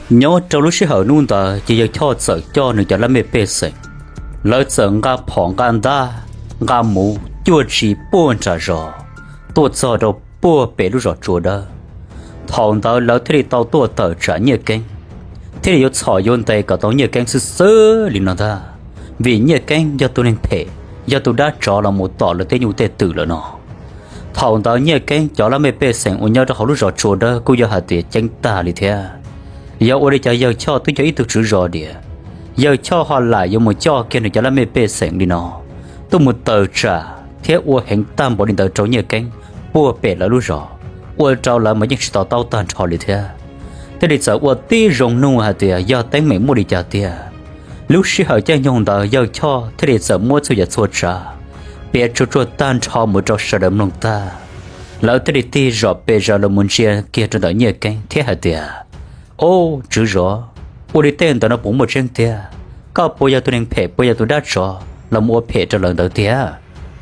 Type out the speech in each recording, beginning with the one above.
Nyob rau lub sij hawm hnub ntawd ces yawg Choj txawm coj nws cov laj mej pej xeem, lawv txawm nqa phom nqa ntaj, nqa muv cuaj tsi puag nram zos tuaj txog rau puag pem lub zos Tsua Dawb. Thaum ntawd lawv thiaj li tau tuaj tawm tsam Nyiaj Keeb, thiaj li yuav txhom yuav ntes kom tau Nyiaj Keeb xwb xwb li no ntag, vim Nyiaj Keeb yog tus neeg phem, yog tus dab tsov los mus tom lawv tej nyuj tej twm lawm no. Thaum ntawd Nyiaj Keeb cov laj mej pej xeem uas nyob rau hauv lub zos Tsua Dawb kuj yog hais tias ceeb tag li thiab. Yog ua li cas yawg Choj twb yog ib tug tswv zos diam, yawg Choj ho lam yuav mus coj kiag nws cov laj mej pej xeem li no tuaj mus tawm tsam thiab ua heev tag npaum li ntawd rau Nyiaj Keeb puag pem lawv lub zos, ua rau lawv mas yeej tsis to taub tag nrho li thiab. Thiaj li txawm ua tib zoo nug hais tias yog teeb meem muaj li cas tiag. Lub sij hawm caij nyoog ntawd yawg Choj thiaj li txawm muab txhua yam txhua tsav piav tsuag tsuag tag nrho mus rau sawv daws mloog tag. Lawv thiaj li tig zom pes zaws los mus ntsia kiag rau ntawm Nyiaj Keeb thiab hais tias, Ob, tswv zos, ua li tej ntawd no puas muaj tseeb tiag? Koj puas yog tus neeg phem, puas yog tus dab tsov los mus ua phem rau lawv ntawd tiag?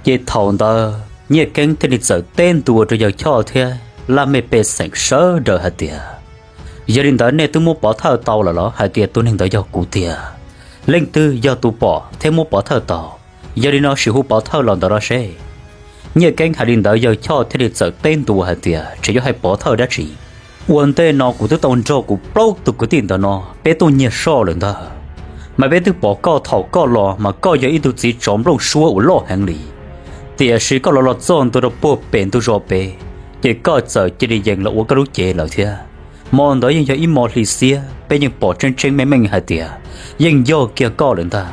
Ces thaum ntawd Nyiaj Keeb thiaj li txawm teb ntua rau yawg Choj thiab laj mej pej xeem sawv daws hais tias, Yog li ntawd nej twb muab pov thawj tau lawm los hais tias tus neeg ntawd yog kuv tiag? Leej twg yog tus pom thiab muab pov thawj tau? Yog li no sim hu pov thawj los ntawm no seb. Nyiaj Keeb hais li ntawd yawg Choj thiaj li txawm teb ntua hais tias, Tseem yuav hais pov thawj dab tsi? Ua ntej no kuv twb tau nrog kuv plaub tug kwv tij ntawm no peb tuaj nyiag soj lawm ntag, mas peb twb pom koj thaum koj los mas koj yog ib tug txiv tsov nplooj suab uas loj heev li. Tiam sis koj los los txog ntua rau puag pem ntug zos pem, ces koj txawm cia li yees los ua koj lub cev lawm thiab. Hmo ntawd yeej yog ib hmo hli xiab, peb yeej pom tseeb tseeb meej meej hais tias yeej yog kiag koj lawm ntag.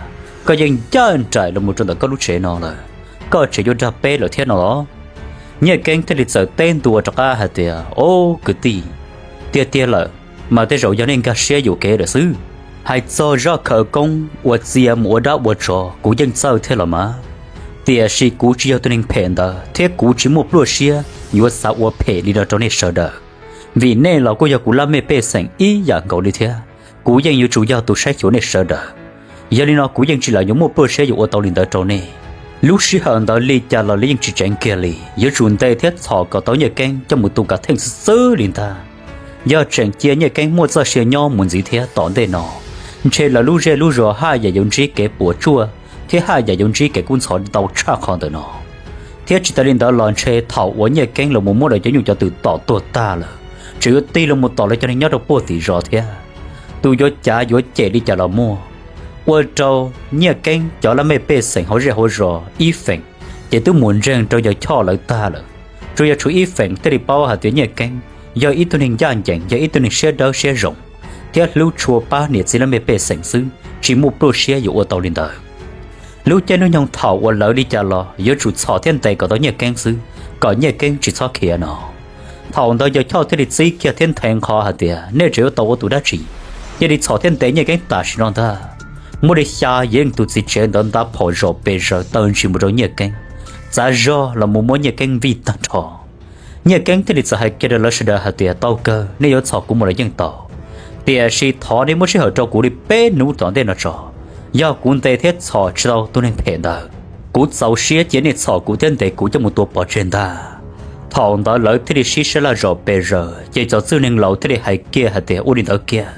Koj yeej ncaj nraim los mus rau ntawm koj lub tsev no lawm, koj tseem yuav dag peb lawm thiab no los? Nyiaj Keeb thiaj li txawm teb ntua rov qab hais tias, Ob kwv tij, tiag tiag lawm mas tej zaum yog nej nkag siab yuam kev lawm xwb. Hais txog zaj khawv koob uas txia mus ua dab ua tsov kuv yeej txawj thiab los mas, tiam sis kuv tsis yog tus neeg phem ntawd thiab kuv tsis muaj pluaj siab yuav xav ua phem li no rau nej sawv daws, vim nej los kuj yog kuv laj mej pej xeem ib yam nkaus li thiab. Kuv yeej yuav tsum yog tus saib xyuas nej sawv daws. Yog li no kuv yeej tsis lam yuav muaj pluaj siab yuav ua tau li ntawd rau nej. Lub sij hawm ntawd li cas los li yeej tsis tseev kiag li, yuav tsum ntes thiab txhom kom tau Nyiaj Keeb coj mus tu kav theej xwb xwb li ntag. Yog tseem cia Nyiaj Keeb muaj txoj sia nyob mus ntxiv thiab tom ntej no, ntshe lawv lub zej lub zos haj yam yuav ntsib kev puas tsuaj thiab haj yam yuav ntsib kev kub ntxhov ntau tshaj qhov ntawm no. Thiab tsis tas li ntawd los ntshe thaum uas Nyiaj Keeb los mus muab lawv cov nyuj cov twm tom tuag tag lawm, tseem yuav tig los mus tom lawv cov neeg nyob rau puag tim zos thiab. Tus yuav cav yuav cem li cas los muaj, ua rau Nyiaj Keeb cov laj mej pej xeem hauv zej hauv zos ib feem ces twb mus ntseeg rau yawg Choj lawv tag lawm. Tsuas yog tshuav ib feem thiaj li paub hais tias Nyiaj Keeb yog ib tug neeg ncaj ncees, yog ib tug neeg siab dawb siab zoo thiab hlub tshua pab niam txiv laj mej pej xeem xwb, tsis muaj pluaj siab yuav ua tau li ntawd. Lub caij lub nyoog thaum uas lawv li cas los yuav tsum txhom thiab ntes kom tau Nyiaj Keeb xwb, kom Nyiaj Keeb tsis txhob khiav no. Thaum ntawd yawg Choj thiaj li txib kiag thiab nthe nqho hais tias, Nej tseem yuav tau ua tus dab tsi? Cia li txhom thiab ntes Nyiaj Keeb tam sim no ntag. Muaj li xya yim leej tus txiv tsev ntawd nta phom zom pes zaws taw ntsis mus rau Nyiaj Keeb, txav zog los mus muab Nyiaj Keeb vij tag nrho. Nyiaj Keeb thiaj li txawm hais kiag rau lawv sawv daws hais tias, Tau kawg, nej yuav txhom kuv mus los yeej tau, tiam sis thov nej muab sij hawm rau kuv li peb hnub tom ntej no tso. Yog kuv ntes thiab txhom tsis tau tus neeg phem ntawd, kuv txaus siab cia nej txhom kuv thiab ntes kuv coj mus tua pov tseg ntag. Thaum ntawd lawv thiaj li sib sab laj zom pes zaws, ces cov txwj neeg laus thiaj li hais kiag hais tias, Ua li ntawd kiag,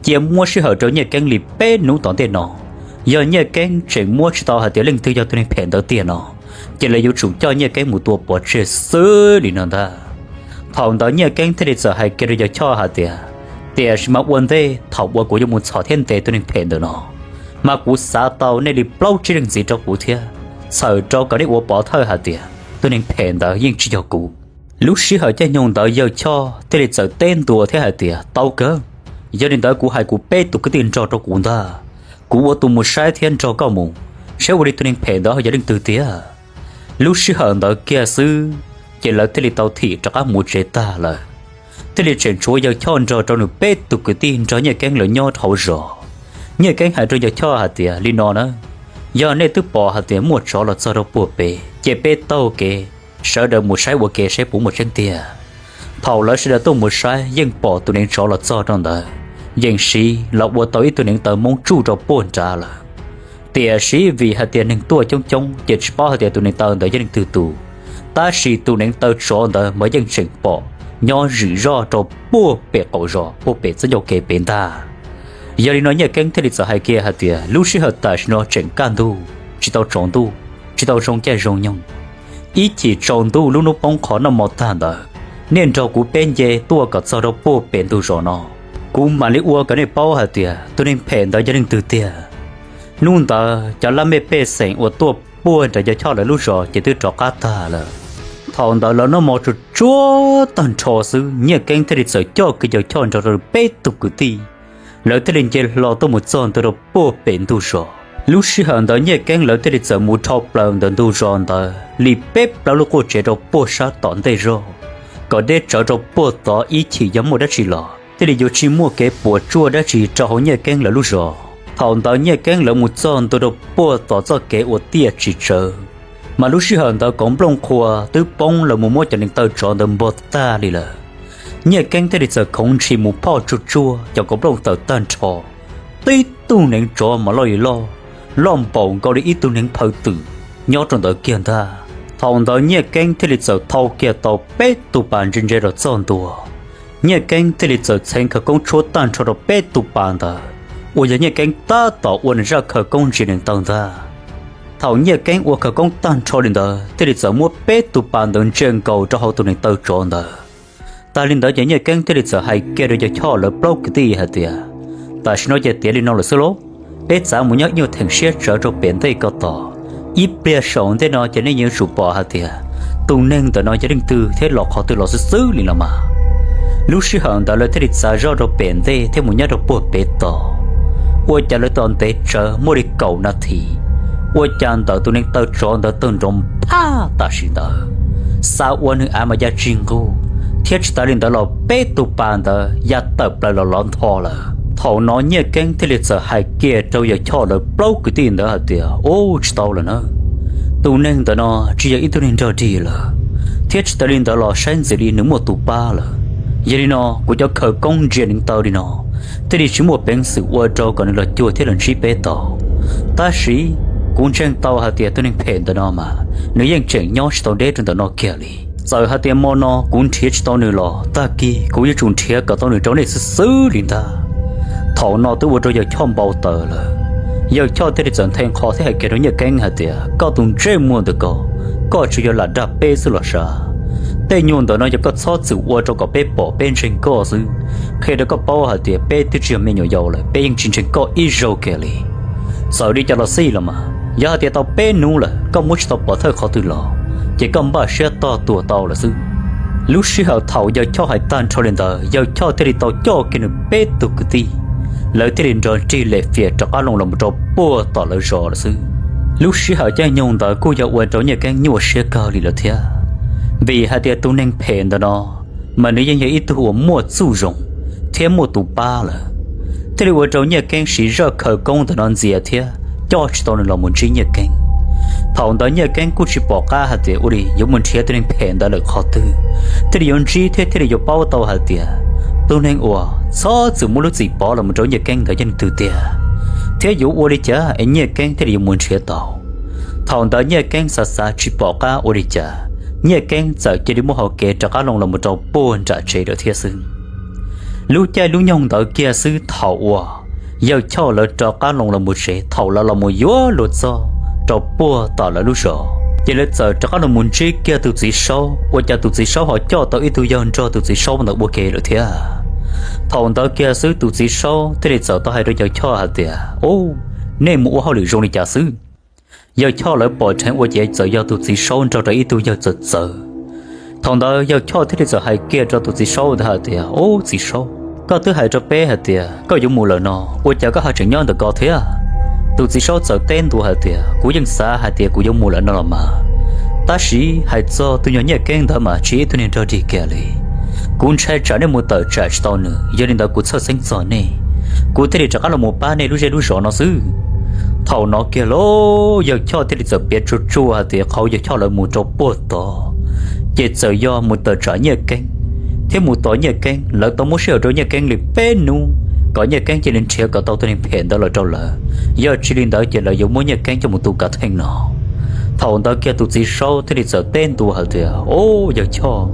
cia muab sij hawm rau Nyiaj Keeb li peb hnub tom ntej no. Yog Nyiaj Keeb tseem muab tsis tau hais tias leej twg yog tus neeg phem ntawd tiag no, ces lawv yuav tsum coj Nyiaj Keeb mus tua pov tseg xwb li no ntag. Thaum ntawd Nyiaj Keeb thiaj li txawm hais kiag rau yawg Choj hais tias, Tiam sis mas ua ntej thaum uas kuv yuav mus txhom thiab ntes tus neeg phem ntawd no, mas kuv xav tau nej li plaub tsib leej ntxiv rau kuv thiab, txhawm rau kom nej ua pov thawj hais tias tus neeg phem ntawd yeej tsis yog kuv. Lub sij hawm caij nyoog ntawd yawg Choj thiaj li txawm teb ntua thiab hais tias, Tau kawg, yog li ntawd kuv hais kuv peb tus kwv tij nrog rau kuv ntag, kuv ua tus mus saib thiab nrog koj mus, saib ua li tus neeg phem ntawd ho yog leej twg tiag. Lub sij hawm ntawd kiag xwb, ces lawv thiaj li tau thim rov qab mus tsev tag lawm. Thiaj li tseem tshuav yawg Choj nrog rau nws peb tus kwv tij nrog Nyiaj Keeb lawv nyob hauv zos. Nyiaj Keeb hais rau yawg Choj hais tias, Li no na, yog nej twb pom hais tias muaj tsov los txog rau puag pem, ces peb taug kev sawv daws mus saib ua ke saib puas muaj tseeb tiag. Thaum lawv sawv daws tuaj mus saib yeej pom tus neev tsov los txog rau ntawd, yeej siv los ua tau ib tug neev taw Hmoob tsuj rau puag nrad lawm. Tiam sis vim hais tias neeg tuaj coob coob ces tsis paub hais tias tus neev taw ntawd yog leej twg tus, tab sis tus neev taw tsov ntawd mas yeej tseem pom nyob zwm zoj rau puag pem qaum zos puag pem txoj ncauj kev pem ntag. Yog li no Nyiaj Keeb thiaj li txawm hais kiag hais tias lub sij hawm tam sim no tseem kaj ntug, tsis tau tsaus ntuj, tsis tau zoo caij zoo nyoog. Ib chim tsaus ntuj lub hnub poob qho noj hmo tag ntawd, nej nrog kuv peb nce tuaj kom txog rau puag pem ntug zos no, kuv mam li ua kom nej paub hais tias tus neeg phem ntawd yog leej twg tiag. Hnub ntawd cov laj mej pej xeem uas tuaj puag nram Yawg Choj lawv lub zos ces twb rov qab tag lawm. Thaum ntawd lawv noj hmo tsuag tsuag tag nrho xwb, Nyiaj Keeb thiaj li txawm coj kiag Yawg Choj nrog rau peb tug kwv tij, lawv thiaj li nce hlo tuaj mus txog ntua rau puag pem ntug zos. Lub sij hawm ntawd Nyiaj Keeb lawv thiaj li txawm mus dhau plaws ntawm ntug zos ntawd li peb plaub lub quaj tsev rau puag sab tom ntej zog, kom deb tsawv rau puag tod ib chim yog muaj dab tsi los thiaj li yuav tsis muaj kev puas tsuaj dab tsi rau hauv Nyiaj Keeb lawv lub zos. Thaum ntawd Nyiaj Keeb lawv mus txog ntua rau puag tom txoj kev uas tiaj tsis tsawv, mas lub sij hawm ntawd kauv nplooj qhua twb poob los mus muab cov neev taw tsov ntawd npog tag li lawm. Nyiaj Keeb thiaj li txawm khoov ntshis mus phoj tsuag tsuag cov kauv nplooj tawm tag nrho, tib tug neev tsov mas loj li loj, loj npaum nkaus li ib tug neev phaw twm nyob rau ntawd kiag ntag. Thaum ntawd Nyiaj Keeb thiaj li txawm thau kiag tau peb tug pas ntse ntse rau txoj ntua. Nyiaj Keeb thiaj li txawm txheev khawv koob tshuab tag nrho rau peb tug pas ntawd, uas yog Nyiaj Keeb tab tom ua nws zaj khawv koob ntsia neev taw ntag. Thaum Nyiaj Keeb ua khawv koob tag nrho li ntawd thiaj li txawm muab peb tug pas ntawd ntsia nkaus rau hauv tus neev taw tsov ntawd. Tas li ntawd ces Nyiaj Keeb thiaj li txawm hais kiag rau Yawg Choj lawv plaub kwv tij hais tias, tam sim no ces tiav li no lawm xwb lauj, peb txav mus nyob ib nyuag theem siab tsawv rau pem ntej ko tos, ib pliag saum ntej no ces nej yuav tsum pom hais tias tus neeg ntawm no yog leej twg thiab los qhov twg los xwb xwb li los mas. Lub sij hawm ntawd lawv thiaj li txav zoj rau pem ntej thiab mus nyob rau puag pem tos. Ua cas lawv tos ntev tsawv muaj li kaum nas this, ua cas ntawm tus neev taw tsov ntawd tawg nrov phaj tam sim ntawd, xa ua nws av mas ya tsis nqug, thiab tsis tas li ntawd los peb tug pas ntawd ya tawm plaws los lov ntho lawm. Thaum no Nyiaj Keeb thiaj li txawm hais kiag rau Yawg Choj lawv plaub kwv tij ntawd hais tias, ub, tsis tau lawm na, tus neeg ntawm no tsis yog ib tug neeg nrog dig lawm, thiab tsis tas li ntawd los saib ntxim li nws muaj tus pab lawm. Yog li no kuv cov khawv koob ntsia neev taw li no thiaj li tsis muaj peev xwm ua rau kom nws los cuag thiab los ntsib peb tau. Tab sis kuv ntseeg tau hais tias tus neeg phem ntawm no mas nws yeej tseem nyob tsis tau deb rau ntawm no kiag li. Txawm hais tias hmo no kuv nrhiav tsis tau nws los tag kis kuv yuav tsum nrhiav kom tau nws rau nej xwb xwb li ntag. Thaum no twb ua rau Yawg Choj npau taws lawm. Yawg Choj thiaj li txawm nthe nqho thiab hais kiag rau Nyiaj Keeb hais tias, koj tus ntsej muag ntawm ko, koj tsuas yog lam dag peb xwb los sav. Tej nyuag ntawm no yog koj txhob txwm ua rau kom peb pom peb ntseeg koj xwb. Qhia rau koj paub hais tias peb twb tsis yog me nyuam yaus lawm, peb yeej tsis ntseeg koj ib zaug kiag li. Txawm li cas los xij los mas, yog hais tias tau peb hnub lawm koj muab tsis tau pov thawj qhov twg los, ces koj npaj siab tog tuag tau lawm xwb. Lub sij hawm thaum Yawg Choj hais tag nrho li ntawd, Yawg Choj thiaj li tau coj kiag nws peb tug kwv tij, lawv thiaj li nrog nrig lem fiam rov qab loo los mus rau puag tom lawv zos lawm xwb. Lub sij hawm caij nyoog ntawd kuj yog ua rau Nyiaj Keeb nyuaj siab kawg li lawm thiab, vim hais tias tus neeg phem ntawm no mas nws yeej yog ib tug uas muaj txuj zoo thiab muaj tus pab lawm, thiaj li ua rau Nyiaj Keeb siv zaj khawv koob ntawm no ntxias thiab coj tsis tau nws los mus ntsib Nyiaj Keeb. Thaum ntawd Nyiaj Keeb kuj tsis pom qab hais tias ua li yuav mus nrhiav tus neeg phem ntawd lawm qhov twg thiaj li yuav ntsib thiab thiaj li yuav paub tau hais tias tus neeg uas txhob txwm muab lub txim pov los mus rau Nyiaj Keeb ntawd yog leej twg tiag, thiab yuav ua li cas es Nyiaj Keeb thiaj li yuav mus nrhiav tau. Thaum ntawd Nyiaj Keeb xav xav tsis pom qab ua li cas, Nyiaj Keeb txawm cia li muaj hau kev rov qab loo los mus rau puag nram tsev lawm thiab xwb. Lub caij lub nyoog ntawd kiag xwb thaum uas Yawg Choj lawv rov qab loo los mus tsev, thaum lawv los mus yuav luag txog rau puag tom lawv lub zos, ces lawv txawm rov qab los mus ntsib kiag tus txiv saub. Ua cas tus txiv saub ho coj tau ib tug yawg nrog tus txiv saub ntawd ua ke lawm thiab. Thaum ntawd kiag xwb tus txiv saub thiaj li txawm tau hais rau Yawg Choj hais tias, ub, nej mus ua hauj lwm zoo li cas xwb? Yawg Choj lawv pom dheev ua ces txawm yog tus txiv saub nrog rau ib tug yawg txawv txawv. Thaum ntawd Yawg Choj thiaj li txawm hais kiag rau tus txiv saub ntawd hais tias, ub, txiv saub, koj twb hais rau peb hais tias koj yuav mus lawm no, ua cas koj ho tseem nyob ntawm ko thiab? Tus txiv saub txawm teb ntua hais tias, kuv yeej xav hais tias kuv yuav mus lawm no los mas, tab sis hais txog tus nyuag Nyiaj Keeb ntawd mas tsis yog ib tug neeg nrog dig kiag li. Kuv ntshai tsam nej mus tawm tsam tsis tau nws, yog li ntawd kuv txhawj xeeb txog nej, kuv thiaj li rov qab los mus pab nej lub zej lub zos no xwb. Thaum no kiag lauj, Yawg Choj thiaj li txawm piav tsuag tsuag hais tias qhov Yawg Choj lawv mus rau puag tod ces txawm yog mus tawm tsam Nyiaj Keeb thiab mus tos Nyiaj Keeb. Lawv tau muab sij hawm rau Nyiaj Keeb li peb hnub kom Nyiaj Keeb cia li nrhiav kom tau tus neeg phem ntawd los rau lawv, yog tsis li ntawd ces lawv yuav muab Nyiaj Keeb coj mus tu kav theej no. Thaum ntawd kiag tus txiv saub thiaj li txawm teb ntua hais tias, ub, Yawg Choj,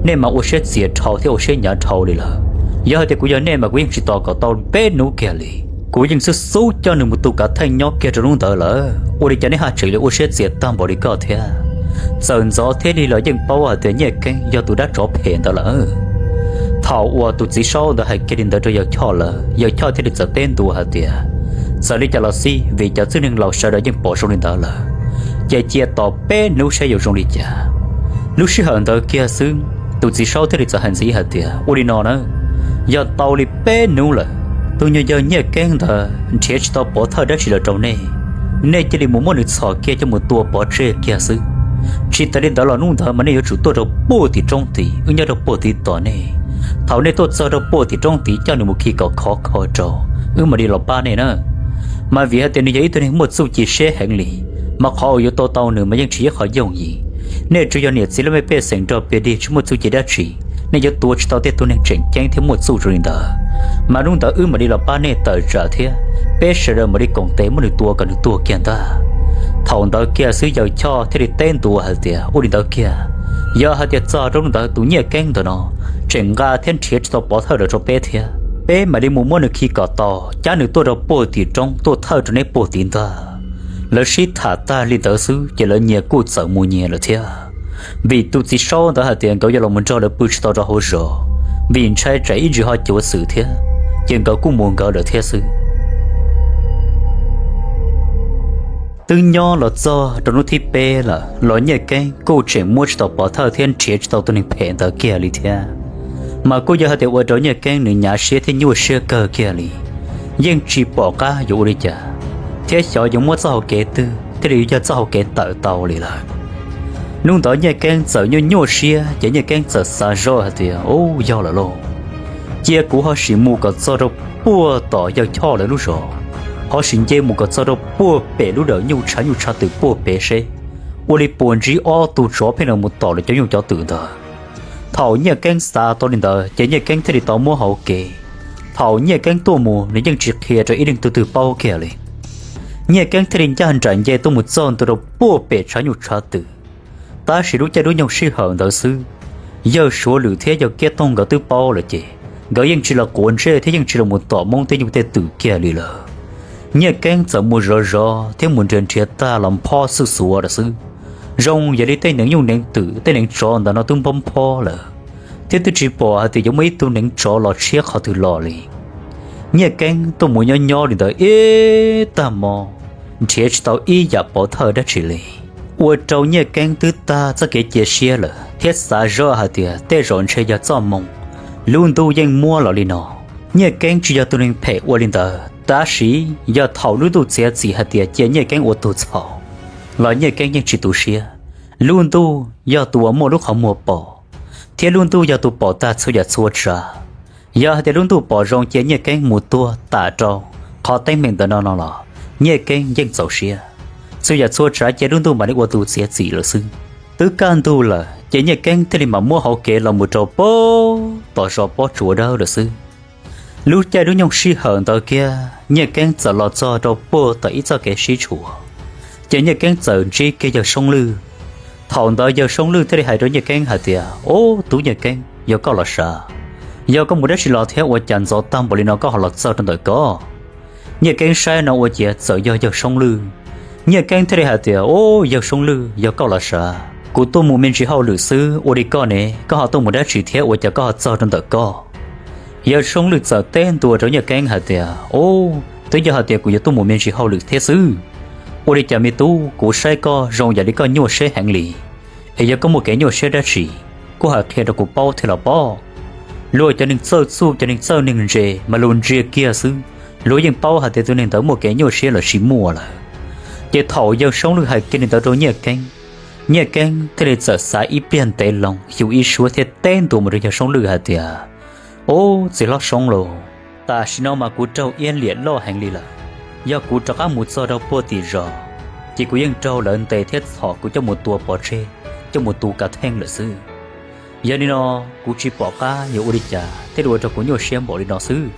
nej mas ua siab txias dhau thiab ua siab hnyav dhau li lawm. Yog hais tias kuv yog nej mas kuv yeej tsis tos kom tau peb hnub kiag li, kuv yeej xub xub coj nws mus tu kav theej nyob kiag rau hnub ntawd lawm. Ua li cas nej haj tseem li ua siab txias tag npaum li koj thiab? Txawm ntxov thiab li los yeej paub hais tias Nyiaj Keeb yog tus dab tsov phem ntawd lawm. Thaum uas tus txiv saub ntawd hais kiag li ntawd rau Yawg Choj lawm, Yawg Choj thiaj li txawm teb ntua hais tias, txawm li cas los xij, vim cov txwj neeg laus sawv daws yeej pom zoo li ntawd lawm, ces cia tos peb hnub saib yuav zoo li cas. Lub sij hawm ntawd kiag xwb, tus txiv saub thiaj li txawm hais ntxiv hais tias, ua li no na, yog tau li peb hnub lawm, tus nyuag yawg Nyiaj Keeb ntawd nrhiav tsis tau pov thawj dab tsi los rau nej, nej cia li mus muab nws txhom kiag coj mus tua pov tseg kiag xwb. Tsis tas li ntawd los hnub ntawd mas nej yuav tsum tuaj rau puag tim roob tid, wb nyob rau puag tid tos nej. Thaum nej tuaj txog rau puag tim roob tid coj nws mus khi kom khov kho rau, wb mam li los pab nej na. Mas vim hais tias nws yog ib tug neeg muaj txuj ci siab heev li, mas qhov uas yuav tua tau nws mas yeej tsis yog qhov yooj yim. Nej tsuas yog niam txiv laj mej pej xeem nrog piv dig tsis muaj txuj ci dab tsi, nej yuav tua tsis tau tej tug neeg tseem ceeb thiab muaj txuj zoo li ntawd. Mas hnub ntawd wb mam li los pab nej tawm tsam thiab peb sawv daws mam li koom tes muab nws tua kom nws tuag kiag ntag. Thaum ntawd kiag xwb Yawg Choj thiaj li teb ntua hais tias, ua li ntawd kiag, yog hais tias txog rau hnub ntawd tus Nyiaj Keeb ntawm no tseem nqa thiab nrhiav tsis tau pov thawj los rau peb thiab, peb mam li mus muab nws khi kom tau, cab nws tuaj rau puag tim roob tuaj thawj rau neb puag tid ntag. Lawv sib tham tag li ntawd xwb ces lawv nyias kuj txawm mus nyias lawm thiab. Vim tus txiv saub ntawd hais tias nkawd yuav los mus nrog lawv pw tsis tau rau hauv zos, vim ntshai tsam ib ntsis ho cuav xwm thiab, ces nkawd kuj mus nkawd lawm thiab xwb. Twb nyob los txog rau hnub thib peb lawm los Nyiaj Keeb kuj tseem muab tsis tau pov thawj thiab nrhiav tsis tau tus neeg phem ntawd kiag li thiab. Mas kuj yog hais tias ua rau Nyiaj Keeb nws hnyav siab thiab nyuaj siab kawg kiag li, yeej tsis pom qab yuav ua li cas, thiab xyov yuav muab txoj hau kev twg thiaj li yog txoj hau kev tawm tau li lawm. Hnub ntawd Nyiaj Keeb txawm nyuaj nyuaj siab ces Nyiaj Keeb txawm xav zoj hais tias, ub, yog lawm lauj, cia kuv ho sim mus kom txog rau puag tom Yawg Choj lawv lub zos, ho sim nce mus kom txog rau puag pem lub dawm nyuj tshav nyuj tshav twm puag pem seb ua li puas ntsib ob tug tsov pheej los mus tom lawv cov nyuj cov twm ntawd. Thaum Nyiaj Keeb xav tau li ntawd ces Nyiaj Keeb thiaj li tau muab hauv kev. Thaum Nyiaj Keeb tuaj mus nws yeej tsis qhia rau ib leej twg twg paub kiag li. Nyiaj Keeb thiaj li ncaj nraim nce tuaj mus txog ntua rau puag pem tshav nyuj tshav twm. Tab sis lub caij lub nyoog sij hawm ntawd xwb, Yawg Suav Lwm thiab Yawg Kiab Toog nkawd twb paub lawm ces nkawd yeej tsis los quav ntsej thiab yeej tsis los mus tom Hmoob tej nyuj tej twm kiag li lawm. Nyiaj Keeb txawm mus zov zov thiab mus nrhiav nrhiav tag los phob xwb xuav lawm xwb. Zoo yog li tej neev nyuj neev twm tej neev tsov ntawd no twb nphob nphob lawm, thiab twb tsis pom hais tias yuav muaj ib tug neev tsov los tshiab qhov twg los li. Nyiaj Keeb tuaj mus nyob nyob li ntawd ib tag hmo, nrhiav tsis tau ib yam pov thawj dab tsi li, ua rau Nyiaj Keeb twb tag txoj kev cia siab lawm thiab xav zoj hais tias tej zaum ntshe yog txoj moo, lub ntuj yeej muab los li no. Nyiaj Keeb tsis yog tus neeg phem ua li ntawd, tab sis yog thaum lub ntuj txiav txim hais tias cia Nyiaj Keeb ua tug txhaum los Nyiaj Keeb yeej tsis tu siab. Lub ntuj yog tus uas muaj lub qhov muag pom, thiab lub ntuj yog tus pom tag txhua yam txhua tsav. Yog hais tias lub ntuj pom zoo cia Nyiaj Keeb mus tuag tam rau qhov teeb meem ntawm no no los Nyiaj Keeb yeej txaus siab. Txhua yam txhua tsav cia lub ntuj mam li ua tus txiav txim lawm xwb. Twb kaj ntug lawm ces Nyiaj Keeb thiaj li mam muab hauv kev los mus rau puag tom zos Pob Tsuas Dawb lawm xwb. Lub caij lub nyoog sij hawm ntawd kiag Nyiaj Keeb txawm los txog rau puag tom ib txoj kev sib tshuam, ces Nyiaj Keeb txawm ntsib kiag Yawg Soob Lwj. Thaum ntawd Yawg Soob Lwj thiaj li hais rau Nyiaj Keeb hais tias, ub, tub Nyiaj Keeb, yog koj los sav? Yog koj mus dab tsi los thiab ua cas ntxov tag npaum li no koj ho los txog rau ntawm ko? Nyiaj Keeb saib no ua ciav txawm yog Yawg Soob Lwj. Nyiaj Keeb thiaj li hais tias, ub, Yawg Soob Lwj, yog koj los sav? Kuv tuaj mus me ntsis hauj lwm xwb, ua li koj ne, koj ho tuaj mus dab tsi thiab ua cas koj ho txog rau ntawm koj? Yawg Soob Lwj txawm teb ntua rau Nyiaj Keeb hais tias, ub, twb yog hais tias kuv yuav tuaj mus me ntsis hauj lwm thiab xwb. Ua li cas me tub, kuv saib koj zoo yam li koj nyuaj siab heev li, es yog koj muaj kev nyuaj siab dab tsi, kuj hais qhia rau kuv paub thiab los pob. Luag cov neeg txawj txuj cov neeg txawj neeg ntse mas luag ntsia kiag xwb, luag yeej paub hais tias tus neeg ntawd muaj kev nyuaj siab los tsis muaj lawm. Ces thaum Yawg Soob Lwj hais kiag li ntawd rau Nyiaj Keeb, Nyiaj Keeb thiaj li txawm xav ib pliag ntev loo xyu ib suab thiab teb ntua mus rau Yawg Soob Lwj hais tias, ub, txiv hlob Soob lauj, tam sim no mas kuv raug iab liam loj heev li lawm. Yog kuv rov qab mus txog rau puag tim zos, ces kuv yeej raug lawv ntes thiab txhom kuv coj mus tua pov tseg, coj mus tu kav theej lawm xwb. Yog li no, kuv tsis pom qab yuav ua li cas thiaj li ua rau kuv nyuaj siab npaum li no xwb.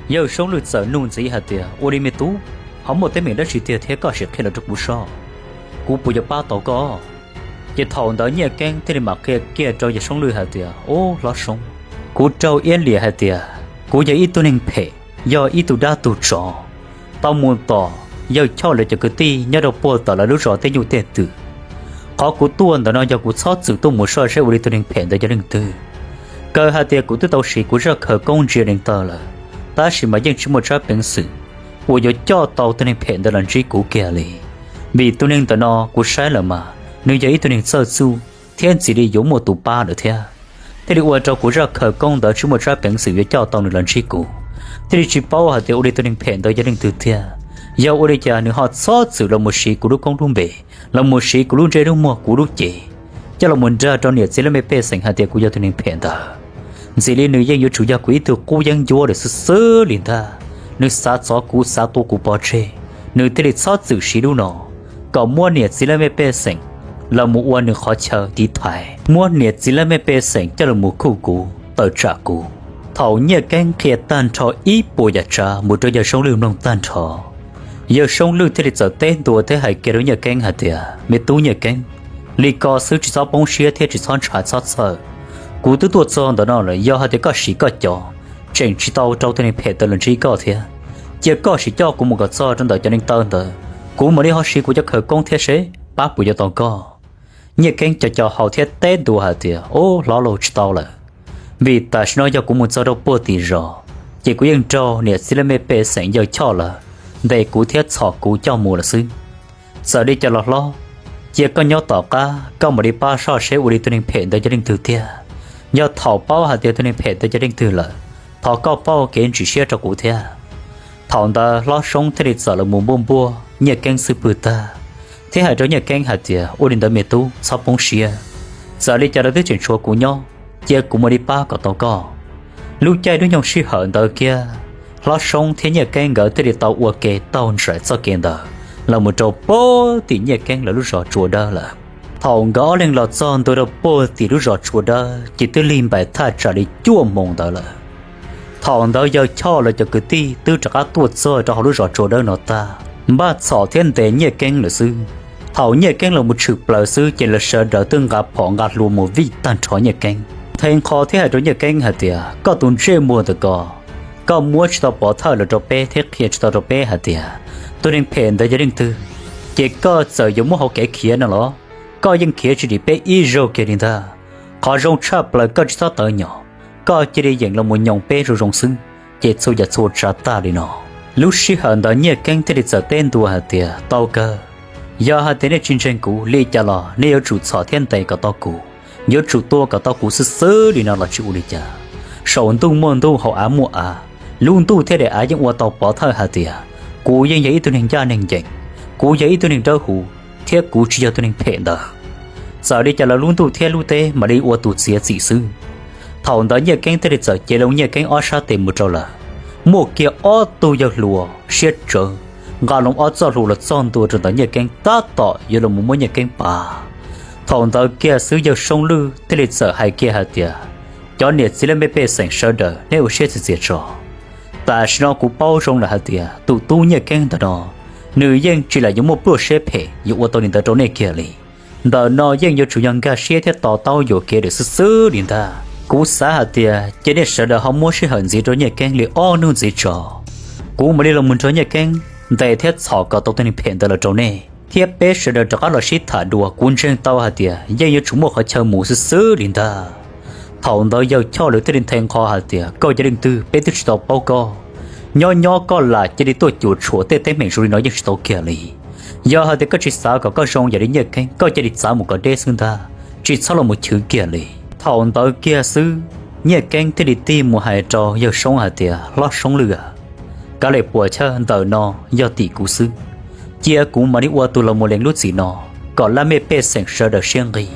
Yawg Soob Lwj txawm nug ntxiv hais tias, ua li me tub, ho muaj teeb meem dab tsi tiag thiab koj sim qhia los rau kuv soj, kuv puas yuav pab tau koj? Ces thaum ntawd Nyiaj Keeb thiaj li mam qhia kiag rau Yawg Soob Lwj hais tias, Ub, hlob Soob, kuv raug iab liam hais tias kuv yog ib tug neeg phem, yog ib tug dab tug tsov, tau mus tom Yawg Choj lawv cov kwv tij nyob rau puag tom lawv lub zos tej nyuj tej twm. Qhov kuv tuaj ntawm no yog kuv txhob txwm tuaj mus soj seb ua li tus neeg phem ntawd yog leej twg. Kaw hais tias kuv twb tau siv kuv zaj khawv koob ntsia leej twg lawm, tab sis mas yeej tsis muaj tsab peev xwm uas yuav coj tau tus neeg phem ntawd los ntsib kuv kiag li. Vim tus neeg ntawm no kuv saib lawm mas nws yog ib tug neeg txawj txuj thiab ntxim li yuav muaj tus pab lawm thiab. Thiaj li ua rau kuv zaj khawv koob ntawd tsis muaj tsab peev xwm yuav coj tau nws los ntsib kuv. Thiaj li tsis paub hais tias ua li tus neeg phem ntawd yog leej twg tiag. Yog ua li cas nws ho txhob txwm los mus siv kuv lub koob lub npe, los mus siv kuv lub ntsej lub muag kuv lub cev, coj los mus nrag rau niam txiv laj mej pej xeem hais tias kuv yog tus neeg phem ntawd. Ntxim li nws yeej yuav tsum yog kuv ib tug qub yeeb ncuab lawm xwb xwb li ntag. Nws xav txov kuv, xav tua kuv pov tseg, nws thiaj li txhob txwm siv lub no kom muab niam txiv laj mej pej xeem los mus ua nws qhov chaw tiv thaiv, muab niam txiv laj mej pej xeem coj los mus khuj kuv, tawm tsam kuv. Thaum Nyiaj Keeb qhia tag nrho ib puas yam tsav mus rau Yawg Soob Lwj mloog tag nrho, Yawg Soob Lwj thiaj li txawm teb ntua thiab hais kiag rau Nyiaj Keeb hais tias, Me tub Nyiaj Keeb, li ko xwb tsis txhob poob siab thiab tsis txhob ntshai txhob txhawj. Kuv twb tuaj txog ntawm no lawm, yog hais tias koj siv koj cov, tseem tsis tau rau tus neeg phem ntawd los ntsib koj thiab. Cia koj sim coj kuv mus kom txog rau ntawm cov neeg taw ntawd, kuv mam li ho siv kuv cov khawv koob thiab seb pab puas yuav tau koj. Nyiaj Keeb co co hau thiab teb ntua hais tias, Ub, hlob lauj, tsis tau lawm, vim tam sim no yog kuv mus txog rau puag tim zos, ces kuv yeej raug niam txiv laj mej pej xeem Yawg Choj lawv ntes kuv thiab txhom kuv coj mus lawm xwb. Txawm li cas los hlob, cia koj nyob tom qab, koj mam li pab soj seb ua li tus neeg phem ntawd yog leej twg tiag. Yog thaum paub hais tias tus neeg phem ntawd yog leej twg lawm, thov koj pauj kev ntsim siab rau kuv thiab. Thaum ntawd hlob Soob thiaj li txawm los mus npuaj npuaj Nyiaj Keeb xub pwg tag, thiab hais rau Nyiaj Keeb hais tias, Ua li ntawd me tub, txhob poob siab, txawm li cas los twb tseem tshuav kuv nyob, cia kuv mam li pab kom tau koj. Lub caij lub nyoog sij hawm ntawd kiag, hlob Soob thiab Nyiaj Keeb nkawd thiaj li tau ua ke taug nraim txoj kev ntawd los mus rau puag tim Nyiaj Keeb lawv lub zos Tsua Dawb lawm. Thaum nkawd ob leeg los txog ntua rau puag tim lub zos Tsua Dawb ces twb lig npaim thaj tsam li cuaj moos ntawd lawm. Thaum ntawd Yawg Choj lawv cov kwv tij twb rov qab tuaj txog rau hauv lub zos Tsua Dawb no tag, npaj txhom thiab ntes Nyiaj Keeb lawm xwb. Thaum Nyiaj Keeb los mus tshwm plaws xwb ces lawv sawv daws twb nqa phom nqa hlua mus vij tag nrho Nyiaj Keeb, nthe nqho thiab hais rau Nyiaj Keeb hais tias, Koj tus ntsej muag ntawm ko, koj muab tsis tau pov thawj los rau peb thiab qhia tsis tau rau peb hais tias tus neeg phem ntawd yog leej twg, ces koj txawm yuav muab hauv kev khiav no los? Koj yeej khiav tsis dim peb ib zaug kiag li ntag. Qhov zoo tshaj plaws koj tsis txhob tawv nyom, koj cia li yeem los mus nyoos peb zoo zoo xwb, ces txhua yam txhua tsav tag li no. Lub sij hawm ntawd Nyiaj Keeb thiaj li txawm teb ntua hais tias, Tau kawg, yog hais tias nej tsis ntseeg kuv li cas los nej yuav tsum txhom thiab ntes kom tau kuv, yuav tsum tua kom tau kuv xwb xwb li no los tsis ua li cas. Saum ntuj muaj ntuj, hauv av muaj av, lub ntuj thiab daim av yeej ua tau pov thawj hais tias kuv yeej yog ib tug neeg ncaj neeg ncees, kuv yog ib tug neeg dawb huv, thiab kuv tsis yog tus neeg phem ntawd. Txawm li cas los lub ntuj thiab lub teb mam li ua tus txiav txim xwb. Thaum ntawd Nyiaj Keeb thiaj li txawm cev loo Nyiaj Keeb ob sab tes mus rau lawm. Muaj kiag ob tug yawg hluas siab tsawv nqa loo ob txoj hlua los txog ntua rau ntawm Nyiaj Keeb tab tom yuav los mus muab Nyiaj Keeb pav. Thaum ntawd kiag xwb Yawg Soob Lwj thiaj li txawm hais kiag hais tias, Cov niam txiv laj mej pej xeem sawv daws, nej ua siab txias txias tso. Tam sim no kuv paub zoo lawm hais tias tus tub Nyiaj Keeb ntawm no, nws yeej tsis lam yuav muaj pluaj siab phem yuav ua tau li ntawd rau nej kiag li. Ntawm no yeej yuav tsum yog nkag siab thiab to taub yuam kev lawm xwb xwb li ntag. Kuv xav hais tias cia nej sawv daws ho muab sij hawm ntxiv rau Nyiaj Keeb li ob hnub ntxiv tso. Kuv mam li los mus nrog Nyiaj Keeb ntes thiab txhom kom tau tus neeg phem ntawd los rau nej, thiab peb sawv daws rov qab los sib tham dua. Kuv ntseeg tau hais tias yeej yuav tsum muaj qhov chaw mus xwb xwb li ntag. Thaum ntawd Yawg Choj lawv thiaj li nthe nqho hais tias, Koj yog leej twg peb twb tsis tau paub koj. Nyob nyob koj lam cia li tuaj cuam tshuam tej teeb meem zoo li no yeej tsis tau kiag li. Yog hais tias koj tsis xav kom koj zoo yam li Nyiaj Keeb, koj cia li txav mus kom deb xwb ntag, tsis txhob los mus chwv kiag li. Thaum ntawd kiag xwb, Nyiaj Keeb thiaj li tig mus hais rau Yawg Soob hais tias, Hlob Soob Lwj, kav liam puam chawj, ntawm no yog tim kuv xwb. Cia kuv mam li ua tus los mus lees lub txim no kom laj mej pej xeem sawv daws siab nqis.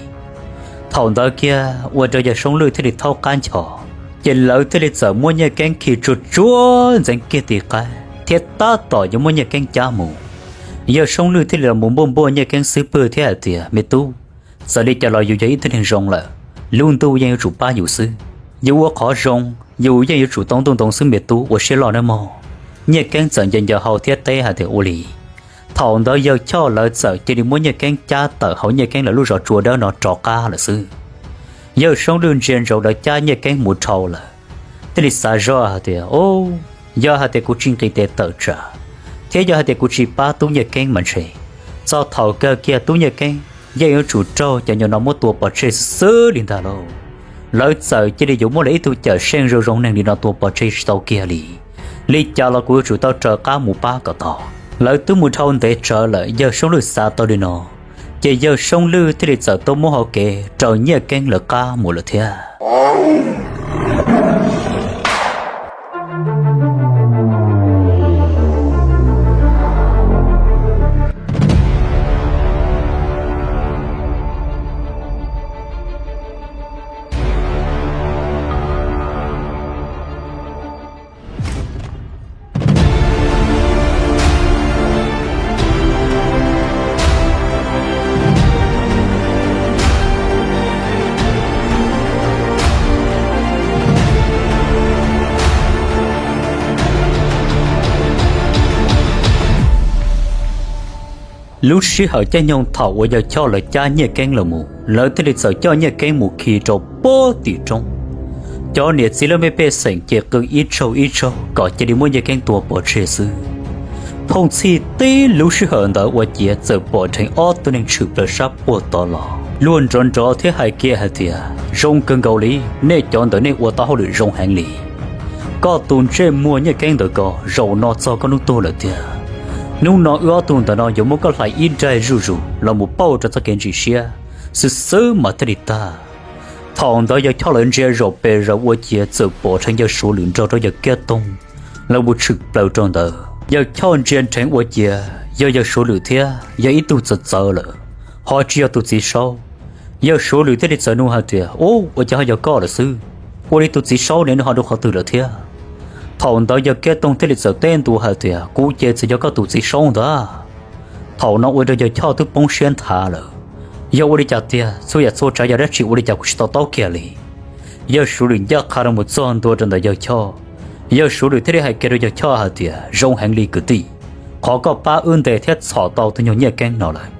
Thaum ntawd kiag ua rau Yawg Soob Lwj thiaj li thaub qab nchos, ces lawv thiaj li txawm muab Nyiaj Keeb khi tsuag tsuag ntxeev kiag tim qaib thiab tab tom yuav muab Nyiaj Keeb cab mus. Yawg Soob Lwj thiaj li los mus npuaj npuaj Nyiaj Keeb xub pwg thiab hais tias, Me tub, txawm li cas los yus yog ib tug neeg zoo lawm, lub ntuj yeej yuav tsum pab yus xwb. Yus ua qhov zoo, yus yeej yuav tsum tau ntuj ntoo xwb me tub, ua siab loj nawb mog. Nyiaj Keeb txawm ncaws ncaws hau thiab teb hais tias, Ua li. Thaum ntawd yawg Choj lawv txawm cia li muab Nyiaj Keeb cab tawm hauv Nyiaj Keeb lawv lub zos tsua dawb no rov qab lawm xwb. Yawg Soob Lwj ntsia ntsoov lawv cab Nyiaj Keeb mus dhau lawm, thiaj li xav zoj hais tias, Au, yog hais tias kuv tsis nqis tes tawm tsam, thiab yog hais tias kuv tsis pab tub Nyiaj Keeb mas ntshe txog thaum kawg kiag tub Nyiaj Keeb yeej yuav tsum raug cov nyuag no muab tua pov tseg xwb xwb li ntag lauj. Lawv txawm cia li yuav muab lawv ib tug cawm seej zoo zoo neeg li no tua pov tseg tsis tau kiag li. Li cas los kuv yuav tsum tau raws qab mus pab kom tau. Lawv twb mus dhau ntev tsawv lawm, yawg Soob Lwj xav tau li no, ces yawg Soob Lwj thiaj li txawm tuaj muab hauv kev raws Nyiaj Keeb lawv qab mus lawm thiab. Lub sij hawm caij nyoog thaum uas yawg Choj lawv cab Nyiaj Keeb los mus, lawv thiaj li txawm coj Nyiaj Keeb mus khi rau puag tim roob. Cov niam txiv laj mej pej xeem ces qw ib tsaug ib tsaug kom cia li muab Nyiaj Keeb tua pov tseg xwb. Phooj txhij tib lub sij hawm ntawd ua ciav txawm pom dheev ob tug neeg tshwm plaws sab puag tod los luag nrov nrov thiab hais kiag hais tias, Zoo kawg nkaus li, nej cov ntawd nej ua tau hauj lwm zoo heev li. Koj tus ntsej muag Nyiaj Keeb ntawd ko, zaum no txog koj hnub tuag lawm tiag. Hnub no wb ob tug ntawm no yuav muab koj hlais ib daig zuj zus los mus pauj rau txoj kev ntsim siab xwb xwb mas thiaj li tag. Thaum ntawd yawg Choj lawv ntsia zaum pes zaum ua ciav txawm pom dheev yawg Suav Lwm nrog rau yawg Kiab Toog lawv mus tshwm plaws rau ntawd. Yawg Choj ntsia dheev ua ciav yog yawg Suav Lwm thiab yog ib tug txawv txawv lawm, ho tsis yog tus txiv saub. Yawg Suav Lwm thiaj li txawm nug hais tias, Ub, ua cas ho yog koj lawm xwb? Ua li tus txiv saub ne nws ho rau qhov twg lawm thiab? Thaum ntawd yawg Kiab Toog thiaj li txawm teb ntua hais tias, Kuv ces txawm yog koj tus txiv saub ntag. Thaum no ua rau yawg Choj twb poob siab nthav lawm. Yog ua li cas tiag, txhua yam txhua tsav yog dab tsi ua li cas kuv tsis to taub kiag li? Yawg Suav Lwm ncaj qha rau mus txog ntua rau ntawm yawg Choj. Yawg Suav Lwm thiaj li hais kiag rau yawg Choj hais tias, Zoo heev li kwv tij, qhov koj pab wb ntes thiab txhom tau tus nyuag Nyiaj Keeb no lawm.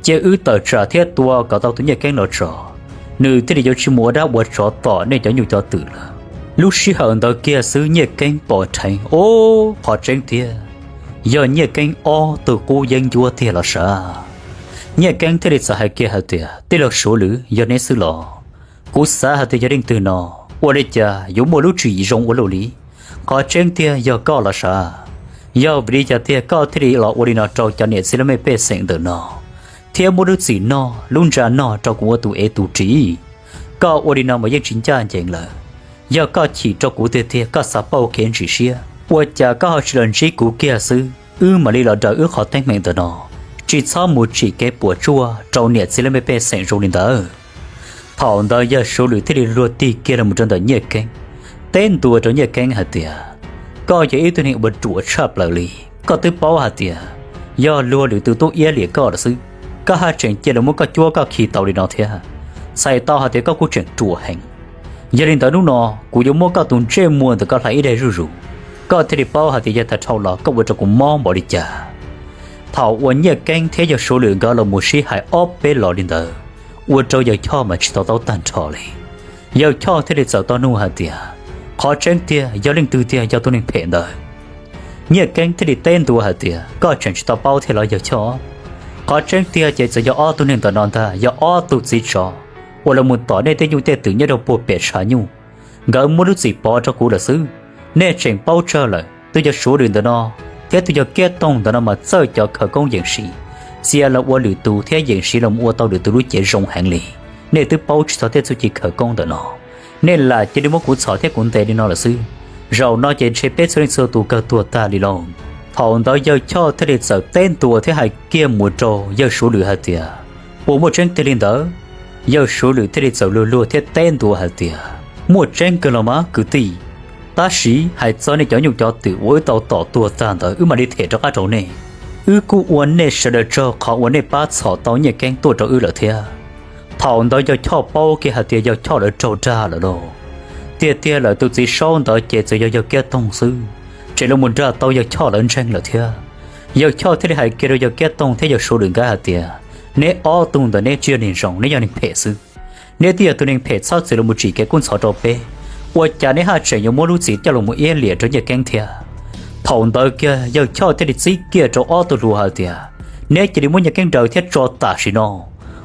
Cia wb tawm tsam thiab tua kom tau tus Nyiaj Keeb no tso, nws thiaj li yuav tsis mus ua dab ua tsov tom nej cov nyuj cov twm lawm. Lub sij hawm ntawd kiag xwb Nyiaj Keeb pom dheev, Ub, qhov tseeb tiag, yog Nyiaj Keeb ob tug qub yeeb ncuab tiag los sav. Nyiaj Keeb thiaj li txawm hais kiag hais tias, Tij laug Suav Lwm, yog neb xwb los? Kuv xav hais tias yog leej twg no, ua li cas yuav muaj lub tswv yim zoo ua luaj li? Qhov tseeb tiag yog koj los sav. Yog vim li cas tiag koj thiaj li los ua li no rau cov niam txiv laj mej pej xeem ntawm no, thiab muab lub txim noj lub ntsa noj rau kuv ua tus ev tus ris? Koj ua li no mas yeej tsis ncaj ncees lawm. Yog koj chim rau kuv tiag tiag koj xav pauj kev ntsim siab, ua cas koj ho tsis los ntsib kuv kiag xwb, wb mam li los daws wb qhov teeb meem ntawm no, tsis txhob mus tsim kev puas tsuaj rau niam txiv laj mej pej xeem zoo li ntawd. Thaum ntawd yawg Suav Lwm thiaj li luag tig kiag los mus rau ntawm Nyiaj Keeb, teb ntua rau Nyiaj Keeb hais tias, Koj yog ib tug neeg uas ruam tshaj plaws li. Koj twb paub hais tias yog luag lwm tus tuaj iab liam koj lawm xwb, koj haj tseem cia li muab koj cuab koj khi tau li no thiab, txhais tau hais tias koj kuj tseem ruam heev. Yog li ntawd hnub no kuv yuav muab koj tus ntsej muag ntawm koj hlais ib daig zuj zus, koj thiaj li paub hais tias yog tag dhau los koj ua rau kuv mob npaum li cas. Thaum uas Nyiaj Keeb thiab yawg Suav Lwm nkawd los mus sib hais ob peb los li ntawd, ua rau yawg Choj mas tsis to taub tag nrho li. Yawg Choj thiaj li txawm tau nug hais tias, Qhov tseeb tiag yog leej twg tiag yog tus neeg phem ntawd? Nyiaj Keeb thiaj li teb ntua hais tias, Koj tseem tsis tau paub thiab los yawg Choj? Qhov tseeb tiag ces txawm yog ob tug neeg ntawm no ntag, yog ob tug txiv tsov uas los mus tom nej tej nyuj tej twm nyob rau puag pem tshav nyuj. Nkawd muab lub txim pov rau kuv lawm xwb. Nej tseem paub tsawg lawm, tus yawg Suav Lwm ntawm no thiab tus yawg Kiab Toog ntawm no mas txawj cov khawv koob yees siv, txia los ua lwm tus thiab yees siv los ua tau lwm tus lub cev zoo heev li. Nej twb paub tsis txog tej txuj ci khawv koob ntawm no, nej lam cia li muab kuv txhom thiab kuv ntes li no lawm xwb. Zaum no ces ntshe peb txhua leej txhua tus kawg tuag tag li lauj. Thaum ntawd yawg Choj thiaj li txawm teb ntua thiab hais kiag mus rau yawg Suav Lwm hais tias, Puas muaj tseeb tiag li ntawd? Yawg Suav Lwm thiaj li txawm luag luag thiab teb ntua hais tias, Muaj tseeb kawg los mas kwv tij, tab sis hais txog nej cov nyuj cov twm uas wb tau tom tuag tag ntawd wb mam li them rov qab rau nej. Wb kuj ua nej sawv daws tsaug qhov uas nej pab txhom tau Nyiaj Keeb tuaj rau wb lawm thiab. Thaum ntawd yawg Choj paub kiag hais tias yawg Choj lawv raug dag lawm lauj. Tiag tiag lawm tus txiv saub ntawd ces txawm yog yawg Kiab Toog xwb, tseem los mus dag tau yawg Choj lawv ntseeg lawm thiab. Yawg Choj thiaj li hais kiag rau yawg Kiab Tooj thiab yawg Suav Lwm nkawd hais tias, neb ob tug ntawm neb tsis yog neeg zoo, neb yog neeg phem xwb. Neb twb yog tus neeg phem txhob txwm los mus tsim kev kub ntxhov rau peb, ua cas neb haj tseem yuav muab lub txim coj los mus iab liam rau Nyiaj Keeb thiab? Thaum ntawd kiag yawg Choj thiaj li txib kiag rau ob tug hluas hais tias, neb cia li muab Nyiaj Keeb daws thiab tso tam sim no.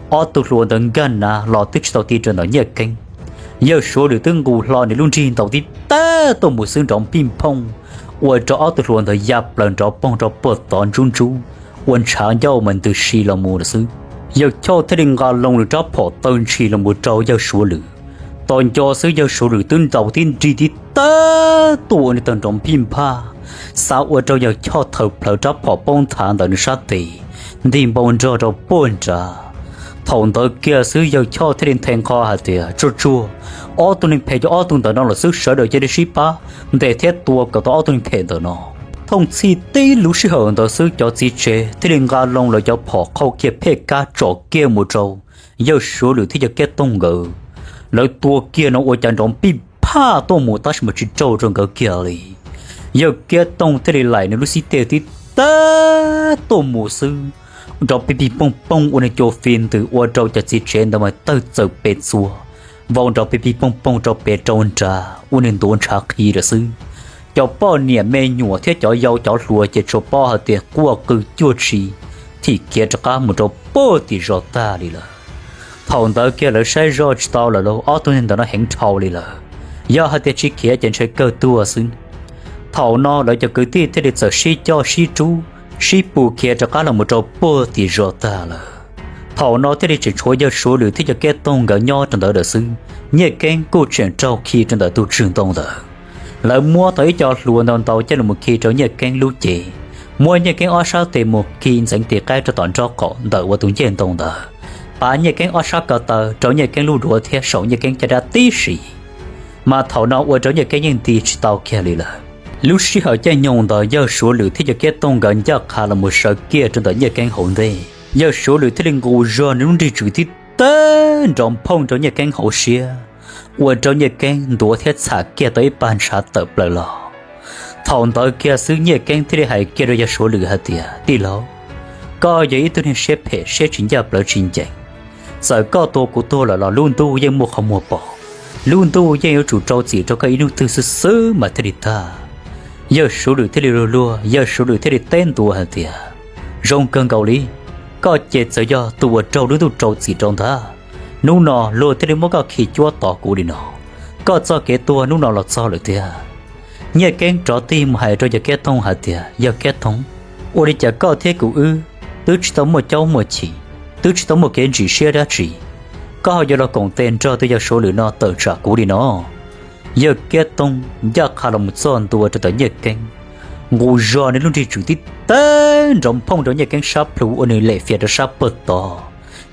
Ob tug hluas ntawd nkag nav los twb tsis tau ti rau ntawm Nyiaj Keeb. Yawg Suav Lwm twb nqus hlo nws lub nrig ntaus tib tag tuaj mus xwb nrov pij phooj, ua rau ob tug hluas ntawd ya plaws nrov poog rau puag tod ntsub ntsub, ua ntshav ncauj mas ntws si los mus lawm xwb. Yawg Choj thiaj li nqa loo nws rab phom taw ntshis los mus rau yawg Suav Lwm. Tos nco xwb yawg Suav Lwm twb ntaus tib nrig tib tag tuaj ua nws tawg nrov phij phaj, xav ua rau yawg Choj thaws plhawv rab phom poob nthav ntawm nws sab tes, ntig npau nrog rau puag nrad. Thaum ntawd kiag xwb yawg Choj thiaj li nthe nqho hais tias, tsuag tsuag, ob tug neeg phem yog ob tug ntawm no lawm xwb, sawv daws cia li sib pab ntes thiab tua kom tau ob tug neeg phem ntawm no. Thooj txhij tib lub sij hawm ntawd xwb cov txiv tsev thiaj li nqa loo lawv cov phom qhau kiag phej kab tsom kiag mus rau yawg Suav Lwm thiab yawg Kiab Tooj nkawd. Lawv tua kiag no ua cas nrov pij phaj tuaj mus tab sis mas tsis raug rau nkawd kiag li. Yawg Kiab Tooj thiaj li laim nws lub xib teg tib tag tuaj mus xwb, nrov pij pij pooj pooj ua nws cua fi ntws ua rau cov txiv tsev ntawd mas tawg txawm pes txuas, vau nrov pij pij pooj pooj rau pem rau nrad ua nws ntuav ntshav qhi lawm xwb. Cov poj niam me nyuam thiab cov yau cov hluas ces tsuas paub hais tias quaj qw cuag tsi, thim khiav rov qab mus rau puag tim zos tag li lawm. Thaum ntawd kiag lawv saib zoj tsis tau lawm lauj, ob tug neeg ntawm no heev dhau li lawm, yog hais tias tsis khiav ces ntshe kawg tuag xwb. Thaum no lawv cov kwv tij thiaj li txawm sib coj sib rub, sib pus khiav rov qab los mus rau puag tim zos tag lawm. Thaum no thiaj li tseem tshuav yawg Suav Lwm thiab yawg Kiab Tooj nkawd nyob rau ntawd lawm xwb. Nyiaj Keeb kuj tseem raug khi rau ntawm tus tswg ntoo ntawd. Lawv muab tau ib co hluas ntau ntau coj los mus khi rau Nyiaj Keeb lub cev, muab Nyiaj Keeb ob sab tes mus khi ntxeev tis qaib rau tom nraub qaum ntawm uas tus ncej ntoo ntawd, pav Nyiaj Keeb ob sab ko taw rau Nyiaj Keeb lub duav thiab saum Nyiaj Keeb caj dab tib si. Mas thaum no ua rau Nyiaj Keeb yeej nti tsis tau kiag li lawm. Lub sij hawm caij nyoog ntawd yawg Suav Lwm thiab yawg Kiab Tooj nkawd ncaj qha los mus sawv kiag rau ntawm Nyiaj Keeb hauv ntej. Yawg Suav Lwm thiaj li nqus zog nws lub nrig tswm tib tag nrov phooj rau Nyiaj Keeb hauv siab, ua rau Nyiaj Keeb ntuav thiab txham kiag tau ib pag ntshav tawm plaws los. Thaum ntawd kiag xwb Nyiaj Keeb thiaj li hais kiag rau yawg Suav Lwm hais tias, tij laug, koj yog ib tug neeg siab phem siab tsis ncaj plawv tsis ncees. Txawm koj tua kuv tuag lawm los lub ntuj yeej muaj qhov muag pom. Lub ntuj yeej yuav tsum rau txim rau koj ib hnub twg xwb xwb mas thiaj li tag. Yawg Suav Lwm thiaj li luag luag, yawg Suav Lwm thiaj li teb ntua hais tias, zoo kawg nkaus li, koj ces txawm yog tus uas raug lub ntuj rau txim rau ntag. Hnub no luag thiaj li muab koj khi cuab tos kuv li no. Koj txoj kev tuag hnub no los txog lawm tiag. Nyiaj Keeb rov tig mus hais rau yawg Kiab Tooj hais tias, yawg Kiab Tooj, ua li cas koj thiab kuv wb twb tsis tau muaj caub muaj chim, twb tsis tau muaj kev ntsim siab dab tsi, koj ho yuav los koom tes nrog tus yawg Suav Lwm no tawm tsam kuv li no? Yawg Kiab Tooj ncaj qha los mus txog ntua rau ntawm Nyiaj Keeb, nqus zog nws lub nrig tswm tib tag nrov phooj rau Nyiaj Keeb sab plhu ua nws lem fias rau sab pag tod.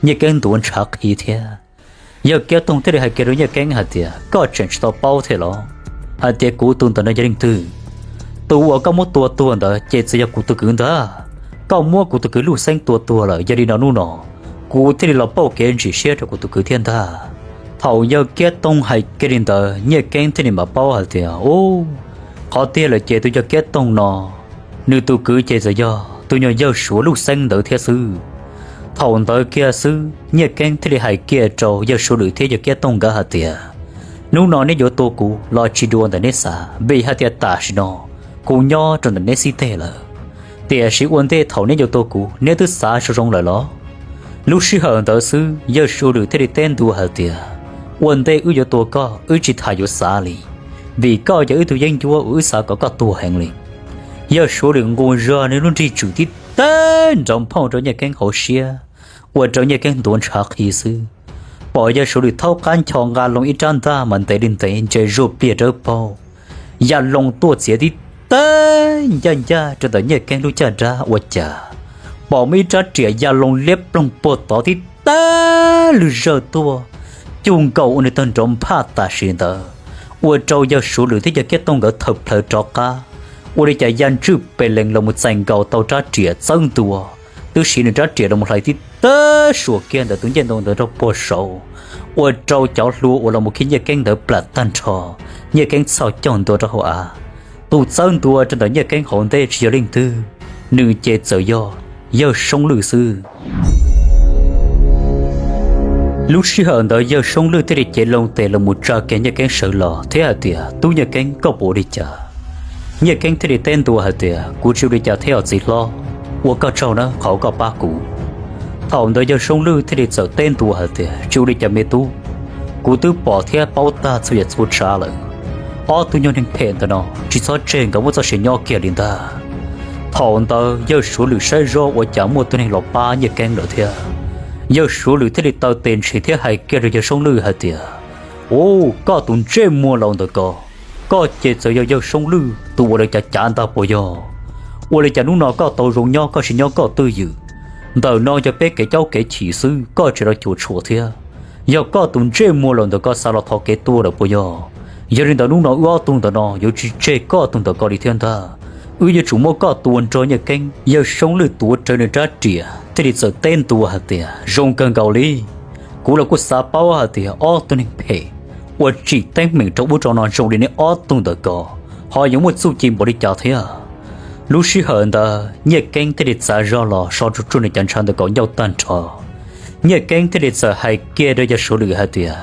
Nyiaj Keeb ntuav ntshav qhi thiab. Yawg Kiab Tooj thiaj li hais kiag rau Nyiaj Keeb hais tias, koj tseem tsis tau paub thiab los hais tias kuv tus ntawm no yog leej twg? Tus uas koj muab tua tuag ntawd ces txawm yog kuv tus kwv ntag. Koj muab kuv tus kwv Luj Xeeb tua tuag lawm, yog li no hnub no kuv thiaj li los pauj kev ntsim siab rau kuv tus kwv thiab ntag. Thaum yawg Kiab Tooj hais kiag li ntawd Nyiaj Keeb thiaj li mam paub hais tias, u, qhov tiag lawm ces tus yawg Kiab Tooj no nws tus kwv ces txawm yog tus nyuag yawg Suav Luj Xeeb ntawd thiab xwb. Thaum ntawd kiag xwb Nyiaj Keeb thiaj li hais kiag rau yawg Suav Lwm thiab yawg Kiab Tooj nkawd hais tias, hnub no neb yuav tua kuv los tsis dua ntawm neb xav, vim hais tias tam sim no kuv nyob rau ntawm neb xib teg lawm. Tiam sis ua ntej thaum neb yuav tua kuv neb twb xav zoo zoo lawm los? Lub sij hawm ntawd xwb yawg Suav Lwm thiaj li teb ntua hais tias, ua ntej wb yuav tua koj wb tsis tas yuav xav li, vim koj yog wb tug yeeb ncuab uas wb xav kom koj tuag heev li. Yawg Suav Lwm nqus zog nws lub nrig tswm tib tag nrov phooj rau Nyiaj Keeb hauv siab, ua rau Nyiaj Keeb ntuav ntshav qhi xwb. Pom yawg Suav Lwm thaub qab ncho nqa loo ib rab ntaj mas ntev li ntev ntse zuag pliag rawv paug, ya loo tuaj txiav tib tag ncaj ncaj rau ntawm Nyiaj Keeb lub caj dab ua cas pom muaj ib rab riam ya loo liab ploog puag tod tib tag lwg zawg tuaj, cuj nkaus ua nws tawg nrov nphaj tam sim ntawd, ua rau yawg Suav Lwm thiab yawg Kiab Tooj nkawd thawm plhawv rov qab, ua li cas ya ntswj pes lees los mus txais nkaus tau rab riam txawb ntua, twb siv nws rab riam los mus hlais tib tag suam kiag ntawm tus ncej ntoo ntawd rau puag saud, ua rau cov hluas uas los mus khi Nyiaj Keeb ntawd plam tag nrho, Nyiaj Keeb txhoj caug ntua rau hauv av. Tus txawb ntua rau ntawm Nyiaj Keeb hauv ntej tsis yog leej twg, nws ces txawm yog yawg Soob Lwj xwb. Lub sij hawm ntawd yawg Soob Lwj thiaj li cev loo tes los mus tsa kiag Nyiaj Keeb sawv los thiab hais tias, Tub Nyiaj Keeb, koj puas ua li cas? Nyiaj Keeb thiaj li teb ntua hais tias, Kuv tsis ua li cas thiab os txiv hlob, ua koj tsaug na qhov koj pab kuv. Thaum ntawd yawg Soob Lwj thiaj li txawm teb ntua hais tias, Tsis ua li cas me tub, kuv twb pom thiab paub tag txhua yam txhua tsav lawm. Ob tug nyuag neeg phem ntawm no tsis txhob tseg nkawd muaj txoj sia nyob kiag li ntag. Thaum ntawd yawg Suav Lwm saib zoj ua cas muaj tug neeg los pab Nyiaj Keeb lawm thiab. Yawg Suav Lwm thiaj li taw tes ntshiv thiab hais kiag rau yawg Soob Lwj hais tias, Ub, koj tus ntsej muag laus ntawm ko, koj ces txawm yog yawg Soob Lwj tus uas lawv cav cav ntag puas yog? Ua li cas hnub no koj tau zoo nyob koj sim nyob koj twj ywm, ntawm no yog peb kev caub kev chim xwb koj tseem los cuam tshuam thiab? Yog koj tus ntsej muag laus ntawm ko xav los thov kev tuag lawm puas yog? Yog li ntawd hnub no wb ob tug ntawm no yuav tsis tseg koj tug ntawm ko li thiab ntag. Wb yuav tsum muab koj tua nrog Nyiaj Keeb. Yawg Soob Lwj tuav rawv nws rab riam thiaj li txawm teb ntua hais tias, Zoo kawg nkaus li. Kuv los kuj xav paub hais tias ob tug neeg phem uas tsim teeb meem rau ub rau no zoo li neb ob tug ntawm ko ho yuav muaj txuj ci npaum li cas thiab. Lub sij hawm ntawd Nyiaj Keeb thiaj li txav zog los so tsuag tsuag nws cov ntshav ntawm ko ncauj tag nrho. Nyiaj Keeb thiaj li txawm hais kiag rau yawg Suav Lwm hais tias,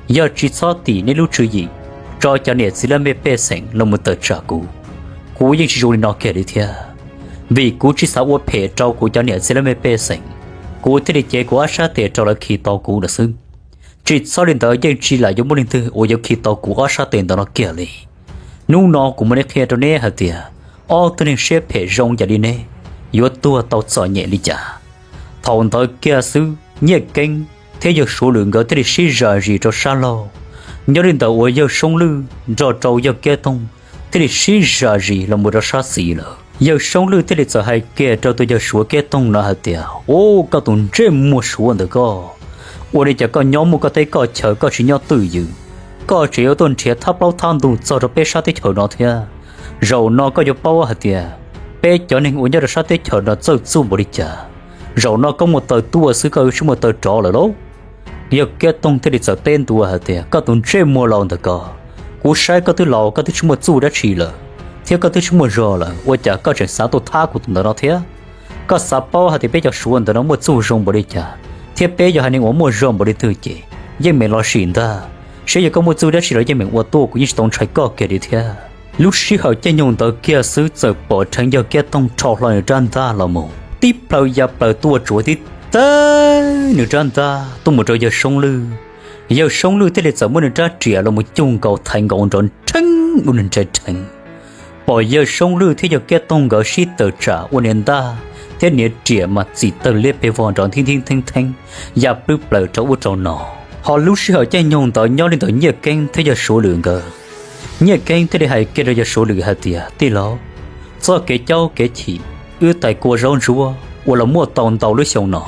Yog tsis txhob tim neb lub tswv yim tso cov niam txiv laj mej pej xeem los mus tawm tsam kuv, kuv yeej tsis zoo li no kiag li thiab. Vim kuv tsis xav ua phem rau kuv cov niam txiv laj mej pej xeem, kuv thiaj li cev kuv ob sab tes rau lawv khi tau kuv lawm xwb. Tsis txhob li ntawd yeej tsis lam yuav muaj leej twg uas yuav khi tau kuv ob sab tes ntawm no kiag li. Hnub no kuv mam li qhia rau neb hais tias ob tug neeg siab phem zoo yam li neb yuav tuag tau txom nyem li cas. Thaum ntawd kiag xwb Nyiaj Keeb thiab yawg Suav Lwm nkawd thiaj li sib zam zis rau sab laug. Nyob li ntawd uas yawg Soob Lwj nrog rau yawg Kiab Toog thiaj li sib zam zis los mus rau sab xis lawm. Yawg Soob Lwj thiaj li txawm hais kiag rau tus yawg Suav Kiab Toog no hais tias, Ub, koj tus ntsej muag Suav ntawm koj, ua li cas koj nyob muaj koj teb koj chaw koj tsis nyob twj ywm, koj tseem yuav tuaj nrhiav thab plaub thab ntug txog rau peb sab teb chaws no thiab? Zaum no koj yuav paub hais tias peb cov neeg uas nyob rau sab teb chaws no txawj txuj npaum li cas. Zaum no koj muaj taw tuaj xwb koj yuav tsis muaj taw rov lawm lauj. Yawg Kiab Toog thiaj li txawm teb ntua hais tias, Koj tus ntsej muag laus ntawm ko, kuv saib koj twb laus koj twb tsis muaj txuj dab tsi lawm, thiab koj twb tsis muaj zog lawm, ua cas koj tseem xav tuaj thab kuv tus ntawm no thiab? Koj xav paub hais tias peb cov Suav ntawm no muaj txuj zoo npaum li cas, thiab peb yog haiv neeg uas muaj zog npaum li twg ces yeej meem los sim ntag. Saib yog koj muaj txuj dab tsi los yeej meem ua tuaj, kuv yeej tsis tau ntshai koj kiag li thiab. Lub sij hawm caij nyoog ntawd kiag xwb txawm pom dheev yawg Kiab Toog rho hlo nws rab ntaj los mus, tib plhaw ya plaws tuaj tsuav tib teg nws rab ntaj tuaj mus rau yawg Soob Lwj. Yawg Soob Lwj thiaj li txawm muab nws rab riam los mus cuj nkaus thaiv nkaus nrov nrheeb ua nws nrov dheev. Pom yawg Soob Lwj thiab yawg Kiab Toog nkawd sib tawm tsam ua niag ntaj thiab niag riam mas txim tawg liab pes vog nrov nthib nthib theeb theeb ya plwb plaws rau ub rau no. Ho lub sij hawm caij nyoog ntawd nyob li ntawm Nyiaj Keeb thiab yawg Suav Lwm nkawd, Nyiaj Keeb thiaj li hais kiag rau yawg Suav Lwm hais tias, Tij laug, txoj kev caub kev chim, wb tais kua zaub ntsuab uas los muaj tau ntau lub xyoo no,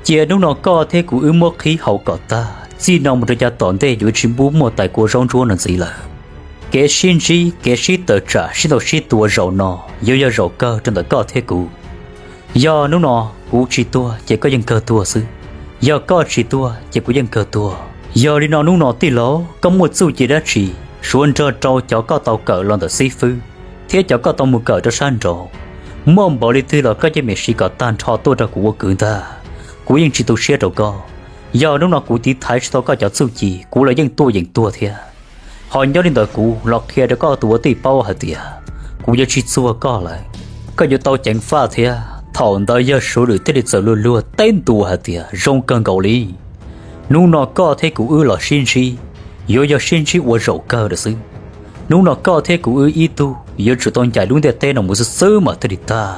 cia hnub no koj thiab kuv wb muab qhib haus kom tag, txij no mus rau caij tom ntej yuav tsis pub muaj tais kua zaub ntsuab no ntxiv lawm. Kev sib ntsib kev sib tawm tsam sib ntaus sib tua zaum no yuav yog zaum kawg rau ntawm koj thiab kuv. Yog hnub no kuv tsis tuag ces koj yeej kawg tuag xwb, yog koj tsis tuag ces kuv yeej kawg tuag. Yog li no hnub no tij laug, koj muaj txuj ci dab tsi, suav nrog rau cov koj tau kawm los ntawm xib fwb thiab cov koj tau mus kawm rau sab nraud, muaj npaum li twg los koj yeej meem siv kom tag nrho tuaj rau kuv ua kwv ntag. Kuv yeej tsis tu siab rau koj. Yog hnub no kuv tiv thaiv tsis tau koj cov txuj ci, kuv los yeej tuaj yeem tuag thiab. Ho nyob li ntawd kuv los qhia rau koj tus ua tij paub hais tias kuv yuav tsis txuag koj lawm, koj yuav tau ceev faj thiab. Thaum ntawd yawg Suav Lwm thiaj li txawm luag luag teb ntua hais tias, Zoo kawg nkaus li. Hnub no koj thiab kuv wb los sib ntsib, yuav yog sib ntsib ua zaum kawg lawm xwb. Hnub no koj thiab kuv wb ib tug yuav tsum tau ncaim lub ntiaj teb no mus xwb xwb mas thiaj li tag.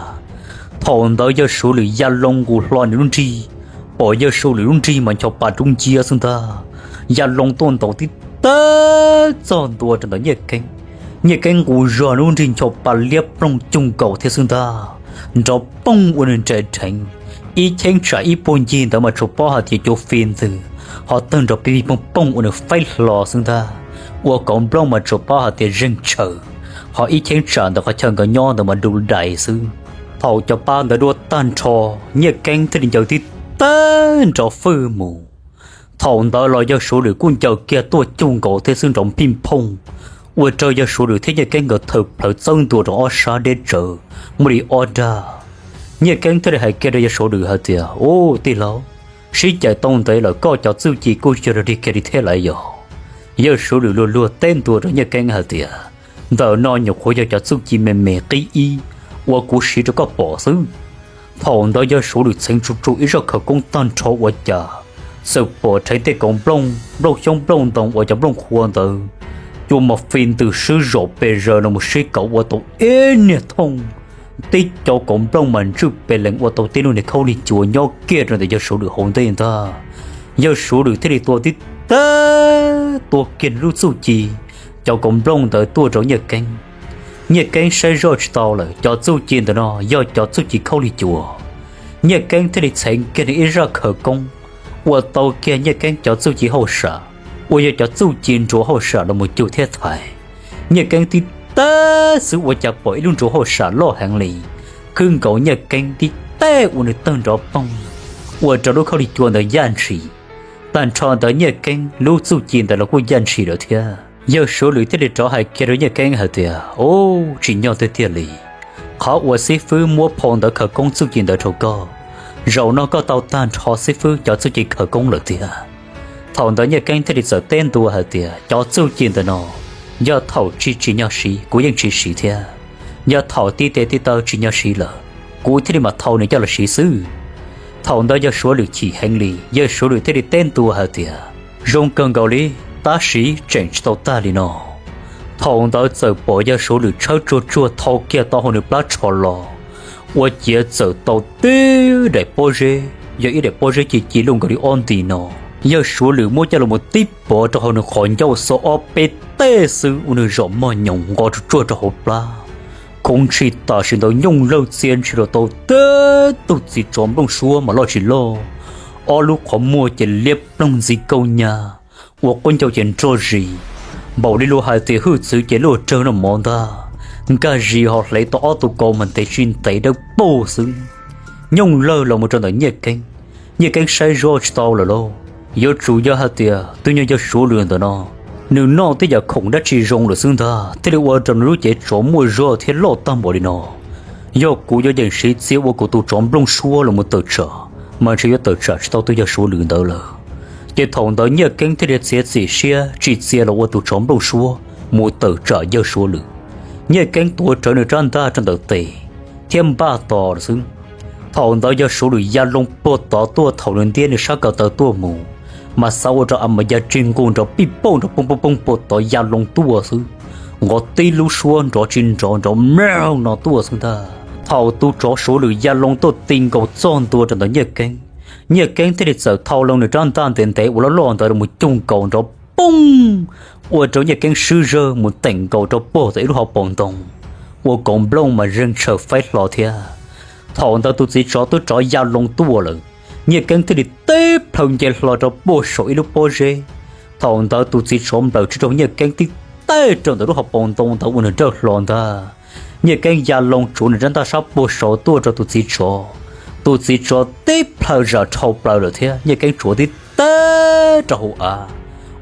Thaum ntawd yawg Suav Lwm ya loo nqus hlo nws lub nrig, pom yawg Suav Lwm lub nrig mas ncho pa dub nciab xwb ntag, ya loo tuaj ntaus tib teg txog ntua rau ntawm Nyiaj Keeb. Nyiaj Keeb nqus zog nws lub nrig ncho pa liab ploog cuj nkaus thiab xwb ntag, nrov pooj ua nws nres dheev. Ib cheeb tsam ib puag ncig ntawd mas tsuas paub hais tias cua fi ntws, ho tawg nrov pig pig pooj pooj ua nws faib hlo xwb ntag. Ua kauv nplooj mas tsuas paub hais tias zeeg tshaws, ho ib cheeb tsam ntawd qhov chaw nkawd nyob ntawd mas du dais xwb. Thaum cov pa ntawd dua tag nrho, Nyiaj Keeb thiaj li ncaws tib teg nrov fwj mus. Thaum ntawd los yawg Suav Lwm kuj ncaws kiag tuaj cuj nkaus thiab xwb nrov npij nphooj, ua rau yawg Suav Lwm thiab Nyiaj Keeb nkawd thawm plhawv txawb ntua rau ob sab deb tsawv, muaj li ob dag. Nyiaj Keeb thiaj li hais kiag rau yawg Suav Lwm hais tias, Ub, tij laug, sib cais tau ntev lawm, koj cov txuj ci kuj tsis yog lig kiag li thiab lawm yog? Yawg Suav Lwm luag luag teb ntua rau Nyiaj Keeb hais tias, Ntawm no nyuam qhuav yog cov txuj ci me me qib ib uas kuv siv rau koj pom xwb. Thaum ntawd yawg Suav Lwm txheev tsuj tsuj ib zaj khawv koob tag nrho ua cas txawm pom dheev tej kauv nplooj, nplooj xyoob nplooj ntoo uas cov nplooj qhuav ntawd cua mas fi ntws swb zom pes zaws los mus sib kauv ua tau ib niag thooj. Tib cov kauv nplooj mas ntswj pes lees ua tau tib lub niag khaub lig cua nyob kiag rau ntawm yawg Suav Lwm hauv ntej ntag. Yawg Suav Lwm thiaj li tua tib teg, tua kiag lub txuj ci cov kauv nplooj ntawd tuaj rau Nyiaj Keeb. Nyiaj Keeb saib zoj tsis tau lawm, cov txuj ci ntawm no yog cov txuj ci khaub lig cua. Nyiaj Keeb thiaj li txheev kiag nws ib zaj khawv koob, ua tau kiag Nyiaj Keeb cov txuj ci hauj sam, uas yog cov txuj ci nruas hauj sam los mus cug thiab thaiv. Nyiaj Keeb tib teg xwb ua cas pom ib lub nruas hauj sam loj heev li, khwb nkaus Nyiaj Keeb tib teg ua nws tawg nrov poog, ua rau lub khaub lig cua ntawd ncaj ntshis. Tag nrho ntawd Nyiaj Keeb lub txuj ci ntawd los kuj ncaj ntshis lawm thiab. Yawg Suav Lwm thiaj li rov hais kiag rau Nyiaj Keeb hais tias, Ub, tsim nyog tiag tiag li, qhov uas xib fwb muab phau ntawv khawv koob txuj ci ntawd rau koj, zaum no koj tau tag nrho xib fwb cov txuj ci khawv koob lawm tiag. Thaum ntawd Nyiaj Keeb thiaj li txawm teb ntua hais tias, Cov txuj ci ntawm no yog thaum tsis tsim nyog siv kuv yeej tsis siv thiab, yog thaum tib tes tib taw tsis nyog siv lawm kuv thiaj li mam thau nws coj los siv xwb. Thaum ntawd yawg Suav Lwm chim heev li, yawg Suav Lwm thiaj li teb ntua hais tias, Zoo kawg nkaus li, tab sis tseem tsis tau tag li no. Thaum ntawd txawm pom yawg Suav Lwm tshawb tsuag tsuag thau kiag tau hauv nws plab tsho los, ua ciav txawm tau tib daim pob zeb, yog ib daim pob zeb ci ci luj nkaus li ob nti no. Yawg Suav Lwm muab coj los mus tib pov rau hauv nws qhov ncauj xo ob peb teg xwb ua nws zom mog nyoos nqos tsuag tsuag rau hauv plab. Khoov ntshis tam sim ntawd nyooj lawg txia ntshis los tau tib tug txiv tsov nplooj suab mas loj tsis loj, ob lub qhov muag ces liab ploog ntxiv kauj nyag, ua qub ncauj ces nroj zis, npaum li luag hais tias hwj txwv ces luaj rawg noj mov ntag. Nkag zis ho hlev tau ob tug kaus mas ntev tsis ntev dawb paug xwb, nyooj lawg los mus rau ntawm Nyiaj Keeb. Nyiaj Keeb saib zoj tsis tau lawm lauj, yuav tsum yog hais tias tus nyuag yawg Suav Lwm ntawm no nws noj tej yam khoom dab tsi zoo lawm xwb ntag thiaj li ua rau nws lub cev tsov muaj zog thiab loj tag npaum li no. Yog kuv yuav yeem siv txia ua kuv tus tsov nplooj suab los mus tawm tsam, mas ntshe yuav tawm tsam tsis tau tus yawg Suav Lwm ntawd lawm. Ces thaum ntawd Nyiaj Keeb thiaj li txiav txim siab tsis txia los ua tus tsov nplooj suab mus tawm tsam yawg Suav Lwm. Nyiaj Keeb tuav rawv nws rab ntaj rau ntawm tes thiab npaj tos lawm xwb. Thaum ntawd yawg Suav Lwm ya loo puag tod tuaj, thaum nws ntiab nws sab ko taw tuaj mus, mas xav ua rau a mas ya tsis nqus nrov pij pauj nrov pooj pooj pooj puag tod ya loo tuaj xwb, nqov tib lub suab nrov tsis nrov nrov mloog no tuaj xwb ntag. Thaum tus tsov Suav Lwm ya loo tuaj ti nkaus txog ntua rau ntawm Nyiaj Keeb, Nyiaj Keeb thiaj li txawm thau loo nws rab ntaj ntev ntev uas loj loj ntawd los mus cug nkaus nrov pooj, ua rau Nyiaj Keeb swb zawg mus teem nkaus rau puag tau ib lub hauv paus ntoo, ua kauv nplooj mas zeeg tshaws faib hlo thiab. Thaum ntawd tus txiv tsov twb rov ya loo tuaj lawm, Nyiaj Keeb thiaj li teb plhaw nce hlo rau puag saum ib lub pob zeb. Thaum ntawd tus txiv tsov nplawm tsis rau Nyiaj Keeb tib teg rau ntawm lub hauv paus ntoo ntawd ua nws nrawj hlo ntag. Nyiaj Keeb ya loo tsuav nws rab ntaj sab puag saud tuaj rau tus txiv tsov. Tus txiv tsov teb plhaw zam dhau plaws lawm thiab Nyiaj Keeb tsuav tib teg rau hauv av,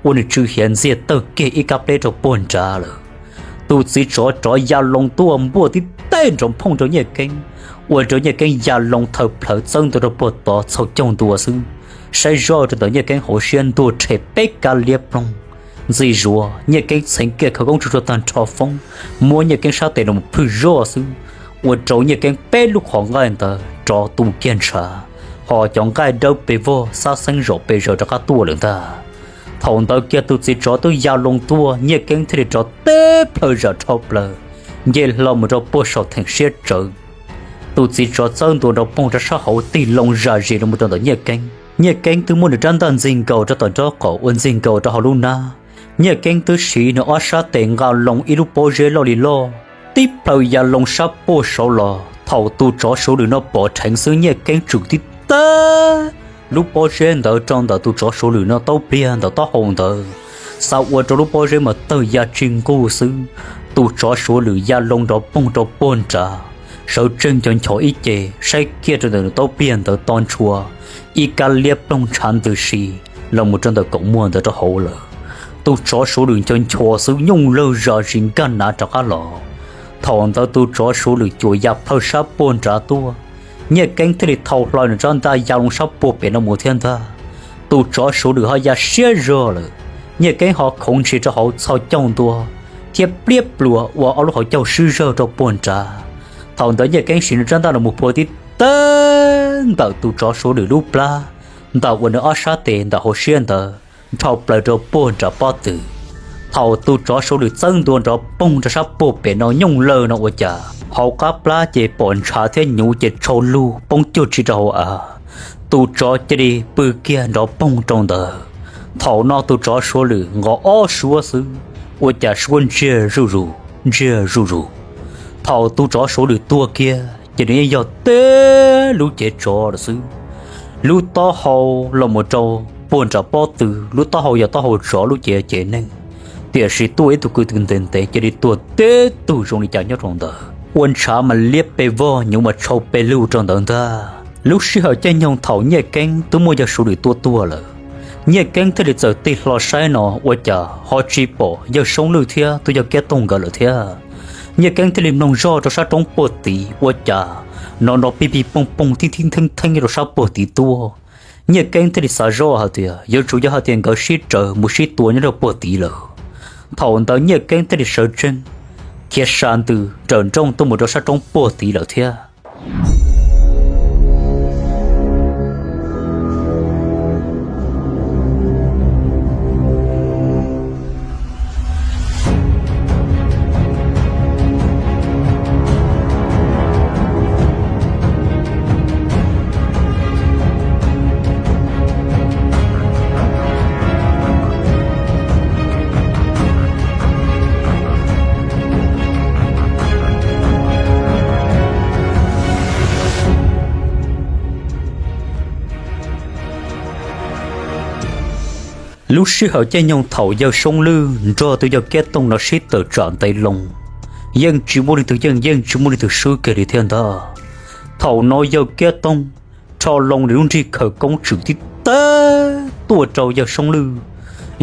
ua nws tsw hiav ntxiag tawg kiag ib kab pleb rau puag nrad lawm. Tus txiv tsov rov ya loo tuaj npuaj tib teg nrov phooj rau Nyiaj Keeb, ua rau Nyiaj Keeb ya loo thaw plhawv txawb ntua rau puag tod txhaum caug ntua xwb. Saib zoj rau ntawm Nyiaj Keeb hauv siab ntuag rhe peb kab liab ploog. Ntxim zuav Nyiaj Keeb txheev kiag khawv koob tsuag tsuag tag nrho foob, muab Nyiaj Keeb sab tes los phwj zoj xwb, ua rau Nyiaj Keeb peb lub qhov nqaij ntawd rov tu kiag ntshav, ho cov nqaij dawb pes vog xab xeeb zom pes zaws rov qab tuaj lawm ntag. Thaum ntawd kiag tus txiv tsov twb ya loo tuaj, Nyiaj Keeb thiaj li rov teb plhaw zam dhau plaws, nce hlo mus rau puag saum theem siab tsawv. Tus txiv tsov txawb ntua nrov poog rau sab hauv tig loo zam zis los mus rau ntawm Nyiaj Keeb. Nyiaj Keeb twb muab nws rab ntaj ntxig nkaus rau tom nraub qaum uas ntxig nkaus rau hauv lub hnab. Nyiaj Keeb twb siv nws ob sab tes nqa loo ib lub pob zeb loj li loj, tib plhaw ya loo sab puag saud los. Thaum tus tsov Suav Lwm no pom dheev xwb Nyiaj Keeb tsum tib teg lub pob zeb ntawd rau ntawm tus tsov Suav Lwm no taub pliag ntawm taub hau ntawd, xav ua rau lub pob zeb mas tawg ya tsis nquj xwb. Tus tsov Suav Lwm ya loo nrov poog rau puag nrad, sawv tsees nco nchos ib ce saib kiag rau ntawm nws taub pliag ntawd to ntshua, ib kab liab ploog ntshav ntws si los mus rau ntawm kaum muag ntawd rau hauv lawm. Tus tsov Suav Lwm nco nchos xwb nyooj lawg zam zis nkag nav rov qab los. Thaum ntawd tus tsov Suav Lwm cuam ya plhaw sab puag nrad tuaj, Nyiaj Keeb thiaj li thau hlo nws rab ntaj ya loo sab puag pem no mus thiab ntag. Tus tsov Suav Lwm ho ya siab zog lawm, Nyiaj Keeb ho khoov ntshis rau hauv txhos caug ntua thiab pliab pluas ua ob lub hauv caug swb zawg rau puag nrad. Thaum ntawd Nyiaj Keeb siv nws rab ntaj los mus phua tib teg ntawm tus tsov Suav Lwm lub plab, ntawm uas nws ob sab tes ntawm hauv siab ntawd nrho plaws rau puag nram pob tw. Thaum tus tsov Suav Lwm txawb ntua nrov poog rau sab puag pem no nyooj lawg no ua cas hauv qab plab ces pom ntshav thiab nyuv ces tshau lug poob cuag tsi rau hauv av. Tus tsov cia li pw kiag nrov poog rau ntawd. Thaum no tus tsov Suav Lwm nqos ob suab xwb, ua cas suab ntsiag zuj zus, ntsiag zuj zus. Thaum tus tsov Suav Lwm tuag kiag ces nws yeej yog tib lub cev tsov lawm xwb. Lub taub hau los mus rau puag nram pob tw, lub taub hau yog taub hau tsov, lub cev yog cev neeg. Tiam sis tuaj ib tug kwv tw ntev ntev cia li tuag tib tug zoo li cas nyob rau ntawd, ua ntshav mas liab pes vog, nyuv mas tshau pes lug rau ntawd ntag. Lub sij hawm caij nyoog thaum Nyiaj Keeb twb muaj yawg Suav Lwm tua tuag lawm, Nyiaj Keeb thiaj li txawm tig hlo saib no ua cas ho tsis pom yawg Soob Lwj thiab tus yawg Kiab Toog nkawd lawm thiab. Nyiaj Keeb thiaj li mloog zoj rau sab roob puag tid ua cas nrov nrov pig pig pooj pooj thib thib theeb theeb rau sab puag tid tuaj. Nyiaj Keeb thiaj li xav zoj hais tias yuav tsum yog hais tias nkawd sib raws mus sib tua nyob rau puag tid lawm. Thaum ntawd Nyiaj Keeb thiaj li sawv tsees khiav sa ntws nrawm nrooj tuaj mus rau sab roob puag tid lawm thiab. Lub sij hawm caij nyoog thaum yawg Soob Lwj nrog tus yawg Kiab Toog no sib tawm tsam ntev loo, yeej tsis muaj leej twg yeej, yeej tsis muaj leej twg swb kiag li thiab ntag. Thaum no yawg Kiab Toog rho loo nws lub nrig khawv koob tswm tib teg tuaj rau yawg Soob Lwj.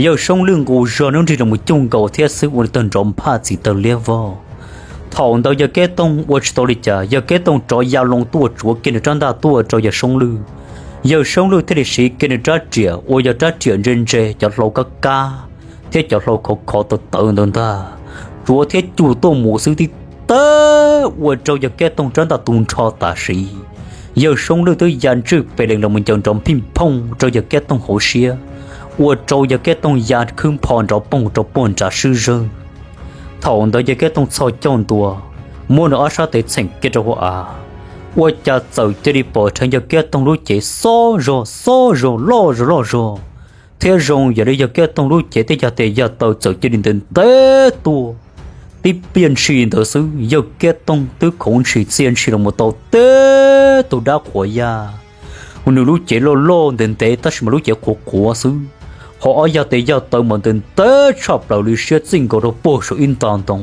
Yawg Soob Lwj nqus zog nws lub nrig los mus cuj nkaus thiab xwb ua nws tawg nrov nphaj txim tawg liab vog. Thaum ntawd yawg Kiab Toog ua tsis tau li cas, yawg Kiab Toog rov ya loo tuaj tsuav kiag nws rab ntaj tuaj rau yawg Soob Lwj. Yawg Soob Lwj thiaj li siv kiag nws rab riam uas yog rab riam ntse ntse cov hlau kab kab thiab cov hlau khov khov tawv tawv ntawd ntag, tsuav thiab cuj tuaj mus xwb tib teg ua rau yawg Kiab Toog rab ntaj tu nrho tam sim. Yawg Soob Lwj twb ya ntswj pes lees los mus ncaws nrov phij phooj rau yawg Kiab Toog hauv siab, ua rau yawg Kiab Toog ya khwb npho nrov poog rau puag nrad swb zawg. Thaum ntawd yawg Kiab Toog txhos caug ntua, muab nws ob sab tes txheem kiag rau hauv av, ua cas txawm cia li pom dheev yawg Kiab Toog lub cev xob zog xob zog loj zog loj zog, thiab zoo yam li yawg Kiab Toog lub cev tej yag tes yag taw txawm cia li ntev ntev tuaj. Tib pliag ntshis ntawd xwb yawg Kiab Toog twb khoov ntshis txia ntshis los mus tau tib tug dab qhuav yaj, nws lub cev loj loj ntev ntev tab sis mas lub cev qhuav qhuav xwb, ho ob yag tes yag taw mas ntev ntev tshaj plaws li siab txij nkaus rau puag saum ib nta ntoo.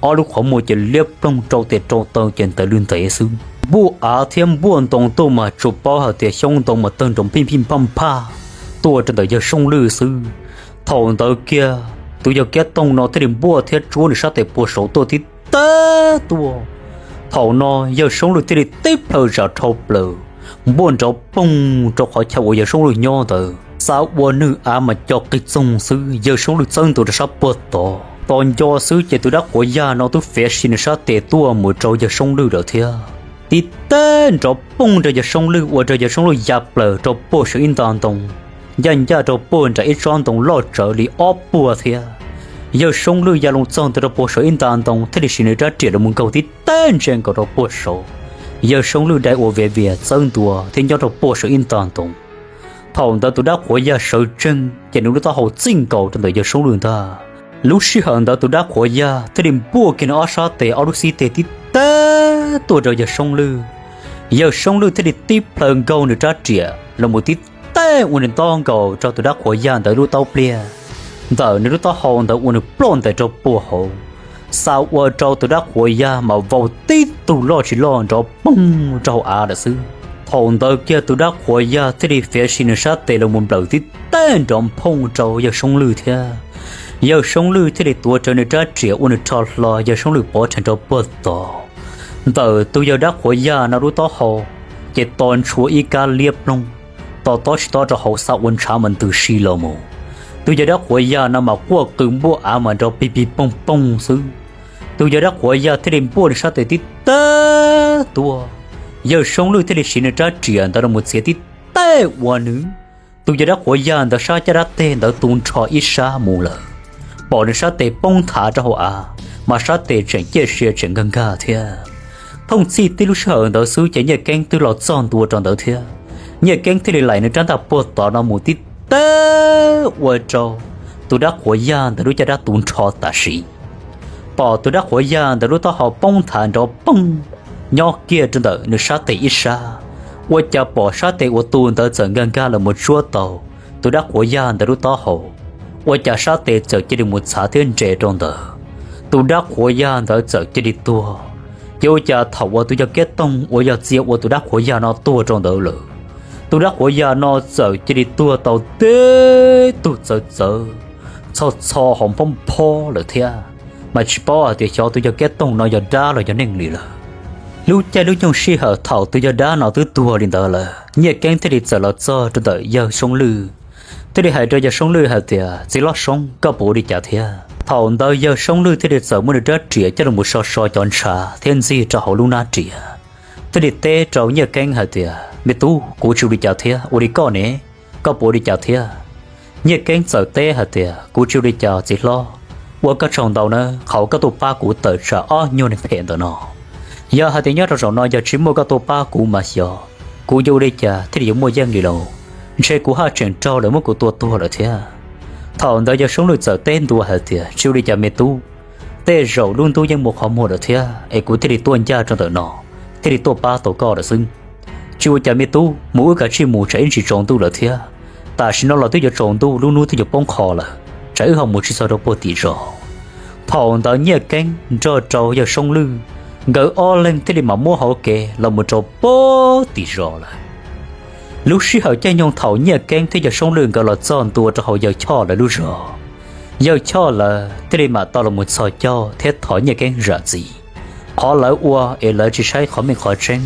Ob lub qhov muag ces liab ploog rau tes rau taw ces ntev li ntev xwb. Npuaj av thiab npuaj ntoo tuaj mas tsuas paub hais tias xyoob ntoo mas tawg nrov phij phij nphaj nphaj tuaj rau ntawm yawg Soob Lwj xwb. Thaum ntawd kiag tus yawg Kiab Toog no thiaj li npuaj thiab tsuab nws sab tes puag saud tuaj tib teg tuaj. Thaum no yawg Soob Lwj thiaj li tib plhaw zam dhau plaws, npuaj nrov poog rau qhov chaw uas yawg Soob Lwj nyob ntawd, xav ua nwg av mas co qig txoog xwb yawg Soob Lwj txawb ntua rau sab puag tod. Tos nco xwb ces tus dab qhuav yaj no twb fiav si nws sab tes tuaj mus rau yawg Soob Lwj lawm thiab. Tib teg nrov poog rau yawg Soob Lwj ua rau yawg Soob Lwj ya plaws rau puag saum ib nta ntoo, ncaj ncaj rau puag nram ib tsob ntoo loj tsawv li ob puag thiab. Yawg Soob Lwj ya loo txog ntawm rau puag saum ib nta ntoo thiaj li siv nws rab riam los mus nkaug tib teg ntsia nkaus rau puag saud. Yawg Soob Lwj dai ua viav vias txawb ntua thiab nyob rau puag saum ib nta ntoo. Thaum ntawd tus dab qhuav yaj sawv tsees ces nws lub taub hau txij nkaus rau ntawm yawg Soob Lwj ntag. Lub sij hawm ntawd tus dab qhuav yaj thiaj li npuaj kiag nws ob sab tes ob lub xib teg tib teg tuaj rau yawg Soob Lwj. Yawg Soob Lwj thiaj li tib plhaw nkaug nws rab riam los mus tib teg ua nws nto nkaus rau tus dab qhuav yaj ntawd lub taub pliag, ntawm nws lub taub hau ntawd ua nws ploj ntais rau puag hauv. Xa ua rau tus dab qhuav yaj mas vau tib tug loj tsis loj nrov poog rau hauv av lawm xwb. Thaum ntawd kiag tus dab qhuav yaj thiaj li fiav si nws sab tes los mus nplawm tib teg nrov phooj rau yawg Soob Lwj thiab. Yawg Soob Lwj thiaj li tuav rawv nws rab riam ua nws rho hlo yawg Soob Lwj pov rhees rau puag tod. Ntawm tus yawg dab qhuav yaj no lub taub hau ces to ntshua ib kab liab ploog, to tob tsis tob rau hauv xav ua ntshav mas ntws si los mus. Tus yawg dab qhuav yag no mas quaj qw npuaj av mas nrov pig pig poog poog xwb. Tus yawg dab qhuav yag thiaj li npuaj nws sab tes tib teb tuaj, yawg Soob Lwj thiaj li siv nws rab riam ntawd los mus txiav tib teb ua nws. Tus yawg dab qhuav yag ntawd sab caj dab teg ntawd tu nrho ib sab mus lawm, pom nws sab tes poob nthav rau hauv av, mas sab tes tseem ciaj sia tseem nkag nkag thiab. Thooj txhij tib lub sij hawm ntawd xwb ces Nyiaj Keeb twb los txog ntua rau ntawd thiab. Nyiaj Keeb thiaj li laim nws rab ntaj puag tod no mus tib teb ua rau tus dab qhuav yag ntawd lub caj dab tu nrho tam sim. Pom tus dab qhuav yag ntawd lub taub hau poob nthav nrov poog nyob kiag rau ntawm nws sab tes ib sab, ua cas pom sab tes uas tu ntawd txawm nkag nkag los mus tsuab tau tus dab qhuav yag ntawd lub taub hau, ua cas sab tes txawm cia li mus txhav thiab nres rau ntawd. Tus dab qhuav yag ntawd txawm cia li tuag. Ces ua cas thaum uas tus yawg Kiab Toog uas yog txia ua tus dab qhuav yag no tuag rau ntawd lawm, tus dab qhuav yag no txawm cia li tuag tau teb tug txawv txawv, txho txho hauv nphob nphob lawm thiab, mas tsis paub hais tias xyov tus yawg Kiab Toog no yog dab los yog neeg li lawm. Lub caij lub nyoog sij hawm thaum tus yawg dab no twb tuag li ntawd lawm, Nyiaj Keeb thiaj li txawm los txog rau ntawm yawg Soob Lwj, thiaj li hais rau yawg Soob Lwj hais tias, Txiv hlob Soob, koj puas ua li cas thiab? Thaum ntawd yawg Soob Lwj thiaj li txawm muab nws rab riam coj los mus so so cov ntshav thiab ntxig rau hauv lub hnab riam, thiaj li teb rau Nyiaj Keeb hais tias, Me tub, kuv tsis ua li cas thiab, ua li koj ne, koj puas ua li cas thiab? Nyiaj Keeb txawm teb hais tias, Kuv tsis ua li cas txiv hlob, ua koj tsaug ntau nawb, qhov uas koj tuaj pab kuv tawm tsam ob nyuag neeg phem ntawm no. Yog hais tias nyob rau zaum no yog tsis muaj koj tuaj pab kuv mas xyov kuv yuav ua li cas thiaj li yuav muaj yeej li lauj. Ntshe kuv haj tseem raug lawv muab kuv tua tuag lawm thiab. Thaum ntawd yawg Soob Lwj txawm teb ntua hais tias, Tsis ua li cas me tub, tej zaum lub ntuj yeej muaj qhov muag lawm thiab es kuv thiaj li tuaj ncaj rau ntawm no, thiaj li tuaj pab tau koj lawm xwb. Tsis ua cas me tub, mus wb kav tsij mus tsam ib ntsis tsaus ntuj lawm thiab. Tam sim no los twb yuav tsaus ntuj, lub hnub twb yuav poob qho lawm, tsam wb ho mus tsis txog rau puag tim zos. Thaum ntawd Nyiaj Keeb nrog rau yawg Soob Lwj, nkawd ob leeg thiaj li mam muab hauv kev los mus rau puag tim zos lawm. Lub sij hawm caij nyoog thaum Nyiaj Keeb thiab yawg Soob Lwj nkawd los txog ntua rau hauv yawg Choj lawv lub zos, yawg Choj lawv thiaj li mam tau los mus txhos caug thiab thov Nyiaj Keeb zam txim qhov lawv ua es lawv tsis saib qhov meej qhov tseeb,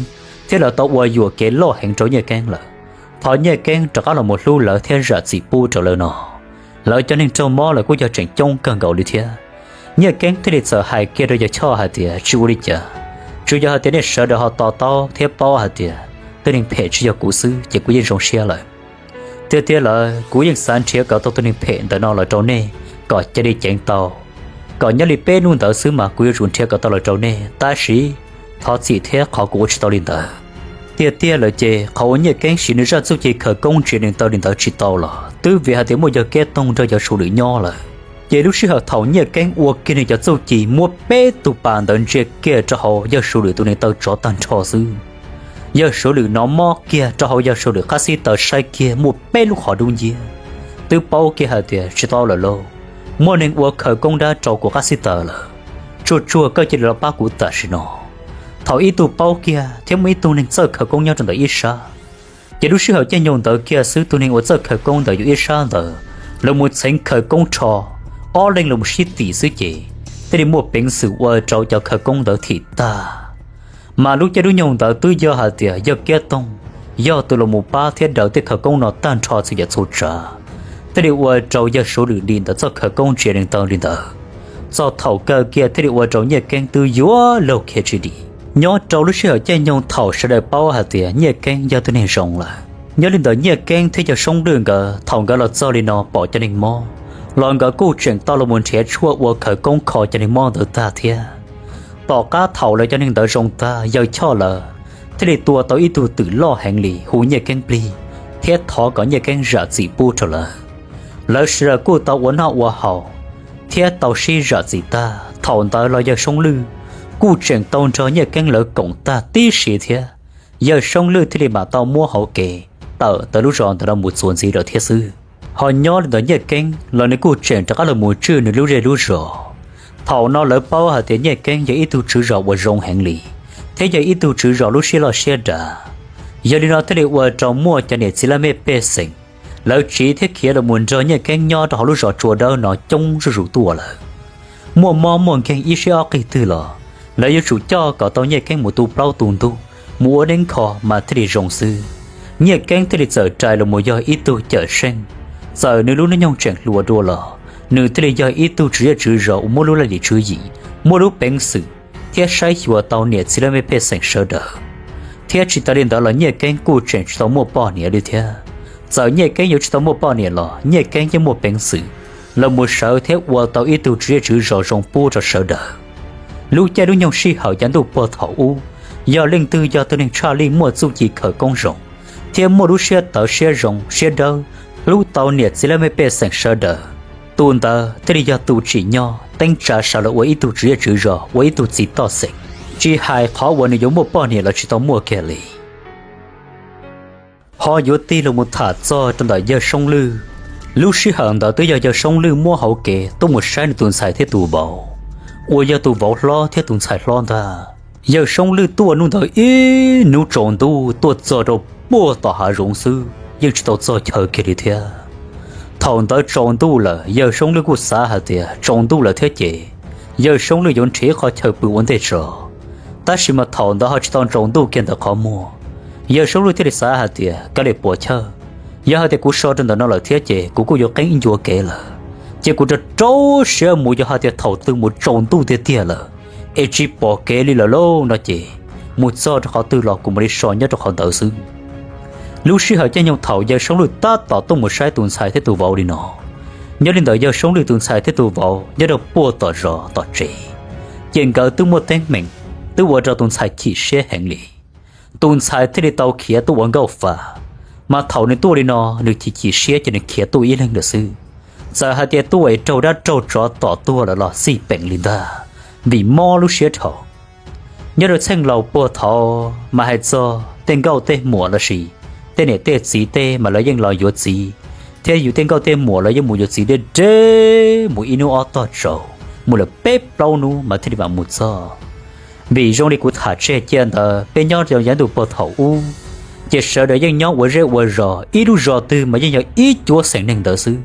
thiab lawv tau ua yuam kev loj heev rau Nyiaj Keeb lawm. Thov Nyiaj Keeb rov qab los mus hlub lawv thiab zam txim pub rau lawv no. Lawv cov neeg raug mob lawv kuj yog tseem coob kawg nkaus li thiab. Nyiaj Keeb thiaj li txawm hais kiag rau yawg Choj hais tias, Tsis ua li cas, tsuas yog hais tias nej sawv daws ho to taub thiab paub hais tias tus neeg phem tsis yog kuv xwb ces kuv yeej zoo siab lawm. Tiag tiag lawm kuv yeej xav nrhiav kom tau tus neeg phem ntawm no los rau nej kom cia li ceev tau, kom nyob li peb hnub ntawd xwb mas kuv yuav tsum nrhiav kom tau los rau nej, tab sis thov txim thiab qhov kuv ua tsis tau li ntawd. Tiag tiag lawm ces qhov uas Nyiaj Keeb siv nws zaj txuj ci khawv koob ntsia neeg taw li ntawd tsis tau los twb vim hais tias muaj yawg Kiab Toog nrog yawg Suav Lwm nyob lawm. Ces lub sij hawm thaum Nyiaj Keeb ua kiag nws cov txuj ci muab peb tug pas ntawd ntsia kiag rau hauv yawg Suav Lwm tus neeg taw tsov tag nrho xwb, yawg Suav Lwm hnov mob kiag rau hauv yawg Suav Lwm qab xib taws saib kiag muaj peb lub qhov dub nciab, twb paub kiag hais tias tsis tau lawm lauj, muaj neeg ua khawv koob dab rau kuv qab xib taws lawm. Tsuag tsuag koj cia li los pab kuv tam sim no. Thaum ib tug paub kiag thiab muaj ib tug neeg txawj khawv koob nyob rau ntawm ib sab, ces lub sij hawm caij nyoog ntawd kiag xwb tus neeg uas txawj khawv koob ntawm yus ib sab ntawd los mus txheev khawv koob rho, ob leeg los mus sib tim xwb ces thiaj li muaj peev xwm ua rau cov khawv koob ntawd thim tag. Mas lub caij lub nyoog ntawd twb yog hais tias yawg Kiab Toog yog tus los mus pab thiab daws tej khawv koob no tag nrho txhua yam txhua tsav, thiaj li ua rau yawg Suav Lwm dim ntawm txoj khawv koob ntsia neeg taw li ntawd. Txog thaum kawg kiag thiaj li ua rau Nyiaj Keeb twb yuav luag khiav tsis dim. Nyob rau lub sij hawm caij nyoog thaum sawv daws paub hais tias Nyiaj Keeb yog tus neeg zoo lawm, nyob li ntawm Nyiaj Keeb thiab yawg Soob Lwj nkawd thaum nkawd los txog li no pom cov neeg mob los nkawd kuj tseem tau los mus nrhiav tshuaj ua khawv koob kho cov neeg mob ntawd tag thiab. Tom qab thaum lawv cov neeg ntawd zoo tag, yawg Choj lawv thiaj li tua tau ib tug twm loj heev li hu Nyiaj Keeb plig thiab thov kom Nyiaj Keeb zam txim pub rau lawv. Lawv sawv daws kuj tau ua noj ua haus thiab tau sib zam txim tag. Thaum ntawd los yawg Soob Lwj kuj tseem tau nrog Nyiaj Keeb lawv koom tag tib si thiab. Yawg Soob Lwj thiaj li mam tau muab hauv kev tawm ntawm lub zos ntawd los mus txuas ntxiv lawm thiab xwb. Ho nyob li ntawm Nyiaj Keeb los nws kuj tseem rov qab los mus tswj nws lub zej lub zos. Thaum no lawv paub hais tias Nyiaj Keeb yog ib tug tswv zos uas zoo heev li thiab yog ib tug tswv zos lub siab loj siab dav. Yog li no thiaj li ua rau muaj cov niam txiv laj mej pej xeem lawv tsiv thiab khiav los mus nrog Nyiaj Keeb nyob rau hauv lub zos Tsua Dawb no coob zuj zus tuaj lawm. Muaj mob muaj nkeeg ib sij ob qig twg los lawv yuav tsum coj kom tau Nyiaj Keeb mus tu plaub tu ntug mus ua neeb kho mas thiaj li zoo xwb. Nyiaj Keeb thiaj li txawm rais los mus yog ib tug cawm seej. Txawm nws lub hnub nyoog tseem hluas dua los nws thiaj li yog ib tug tswv zej tswv zos uas muaj lub laj lim tswv yim, muaj lub peev xwm thiab saib xyuas tau niam txiv laj mej pej xeem sawv daws. Thiab tsis tas li ntawd los Nyiaj Keeb kuj tseem tsis tau muaj poj niam li thiab. Txawm Nyiaj Keeb yuav tsis tau muaj poj niam los Nyiaj Keeb yeej muaj peev xwm los mus sawv thiab ua tau ib tug tswv zej tswv zos zoo pub rau sawv daws. Lub caij lub nyoog sij hawm yav ntuj puag thaum ub, yog leej twg yog tus neeg tshaj lij muaj txuj ci khawv koob zoo thiab muaj lub siab tawv siab zoo siab dawb, hlub tau niam txiv laj mej pej xeem sawv daws, tus ntawd thiaj li yog tus tsim nyog teeb tsa sawv los ua ib tug tswv zej tswv zos, ua ib tug txiv toj xeem, tsis hais qhov uas nws yuav muaj poj niam los tsis tau muaj kiag li. Ho yuav tig los mus tham txog rau ntawm Yawg Soob Lwj. Lub sij hawm ntawd twb yog Yawg Soob Lwj muab hauv kev tuaj mus saib nws tus ntxhais thiab tus vauv, uas yog tus vauv hlob thiab tus ntxhais hlob ntag. Yawg Soob Lwj tuaj hnub ntawd ib hnub tsaus ntuj tuaj txog rau puag tom hav zoov xwb, yeej tsis tau txog chaw kiag li thiab. Thaum ntawd tsaus ntuj lawm, Yawg Soob Lwj kuj xav hais tias tsaus ntuj lawm thiab ces Yawg Soob Lwj yuav nrhiav qhov chaw pw ua ntej tso. Tab sis mas thaum ntawd ho tsis tau tsaus ntuj kiag ntawm qhov muag, Yawg Soob Lwj thiaj li xav hais tias kav liam puas chawj, yog hais tias kuv so rau ntawm no lawm thiab ces kuv kuj yuav qeeb ib ncua kev lawm. Ces kuv rau rau siab mus, yog hais tias thaum twg mus tsaus ntuj tiag tiag lawm es tsis pom kev li lawm lauj no ces mus txog rau qhov twg los kuv mam li so nyob rau qhov ntawd xwb. Lub sij hawm caij nyoog thaum Yawg Soob Lwj tab tom tuaj mus saib tus ntxhais thiab tus vauv li no, nyob li ntawd Yawg Soob Lwj tus ntxhais thiab tus vauv nyob rau puag tom zos tom tsev, ces nkawd twb muaj teeb meem, twb ua rau tus ntxhais chim siab heev li. Tus ntxhais thiaj li tau khiav tuaj ua nkauj fa, mas thaum nws tuaj li no nws chim chim siab ces nws khiav tuaj ib leeg lawm xwb. Txawm hais tias tuaj es raug dab raug tsov tom tuag lawm los xij peem li ntag, vim mob lub siab dhau. Nyob rau txheej laus puag thaud mas hais txog tej nkauj tej muam lossis tej niam tej txiv tej mas lawv yeej los yuav txiv, thiab yus tej nkauj tej muam lawv yeej mus yuav txiv deb deb mus ib hnub ob tog tsaus, mus lawm peb plaub hnub mas thiaj li mam mus txog. Vim zoo li kuv tham tseg cia ntawd peb nyob rau yav ntuj puag thaum ub, ces sawv daws yeej nyob ua zej ua zos, ib lub zos twg mas yeej yog ib cuab xeem neeg ntawd xwb,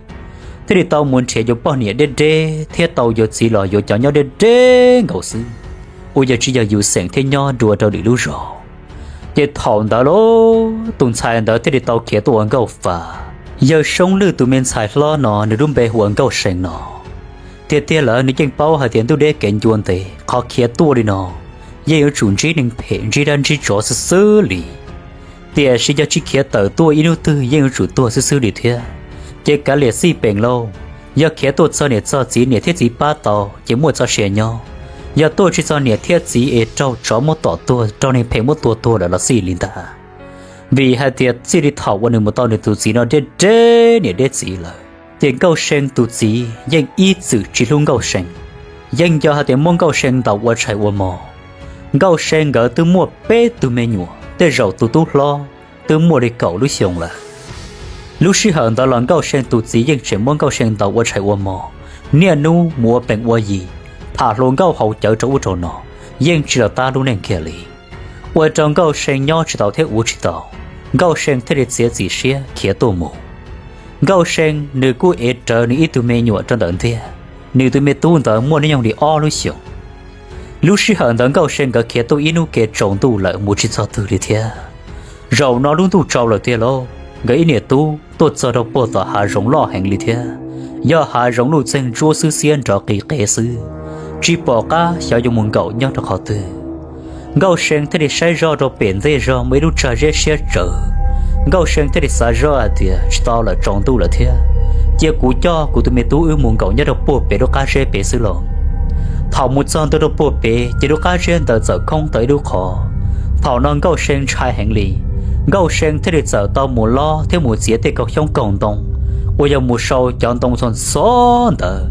thiaj li tau mus nrhiav yuav poj niam deb deb thiab tau yuav txiv los yuav cov nyob deb deb nkaus xwb, uas yog tsis yog yus xeem thiab nyob dua rau lwm lub zos. Ces thaum ntawd lauj, tus ntxhais ntawd thiaj li tau khiav tuaj ua nkauj fa. Yawg Soob Lwj tus me ntxhais hlob no nws lub npe hu ua Nkauj See no. Tiag tiag lawm nws yeej paub hais tias ntuj deb kev ncua ntev, qhov khiav tuaj li no yeej yuav tsum ntsib neeg phem ntsib dab ntsib tsov xwb xwb li. Tiam sis yog tsis khiav tawm tuaj ib hnub twg yeej yuav tsum tuag xwb xwb li thiab. Ces kav liam xij peem lauj, yog khiav tuaj txog niam txog txiv, niam thiab txiv pab tau ces muaj txoj sia nyob. Yog tuaj tsis txog niam thiab txiv es raug tsov muab tom tuag, raug neeg phem muab tua tuag lawm los xij li ntag. Vim hais tias txij li thaum uas nws mus tau nws tus txiv no deb deb niam deb txiv lawm, ces Nkauj See tus txiv yeej ib txwm tsis hlub Nkauj See, yeej yog hais tias muab Nkauj See ntaus ua tshais ua mos. Nkauj See nkawd twb muaj peb tug me nyuam, tej zaum tus tub hlob twb muaj li kaum lub xyoo lawm. Lub sij hawm ntawd los Nkauj See tus txiv yeej tseem muab Nkauj See ntaus ua tshais ua mos, niaj hnub mus ua plees ua yi, tham hluas nkauj haus cawv rau ub rau no, yeej tsis los tab lub neej kiag li. Ua rau Nkauj See nyob tsis tau thiab ua tsis tau, Nkauj See thiaj li txiav txim siab khiav tuaj mus. Nkauj See nws kuj ev rawv nws ib tug me nyuam rau ntawm ntiag, nws tus me tub ntawd muaj hnub nyoog li ob lub xyoos. Lub sij hawm ntawd Nkauj See nkawd khiav tuaj ib hnub ke tsaus ntuj lawm mus tsis txog twg li thiab. Zaum no lub ntuj tsaus lawm tiag lauj, nkawd ib niam tub tuaj txog rau puag tom hav zoov loj heev li thiab, yog hav zoov luj txeeg ntsuab xwb xiab nrov qis qev xwb, tsis pom qab xyov yuav mus nkaum nyob rau qhov twg. Nkauj See thiaj li saib zoj rau pem ntej zog muaj ib lub tsag zeb siab tsawv. Nkauj See thiaj li xav zoj hais tias tsis tau lawm, tsaus ntuj lawm thiab, cia kuv coj kuv tus me tub wb mus nkaum nyob rau puag pem lub qab zeb pem xwb lauj. Thaum mus txog ntua rau puag pem ces lub qab zeb ntawd txawm khoob tau ib lub qhov. Thaum no Nkauj See ntshai heev li, Nkauj See thiaj li txawm tau mus lob thiab mus txiav tej kaug xyoob kaug ntoo uas yog mus sau cov ntoo txog ntxov ntawd,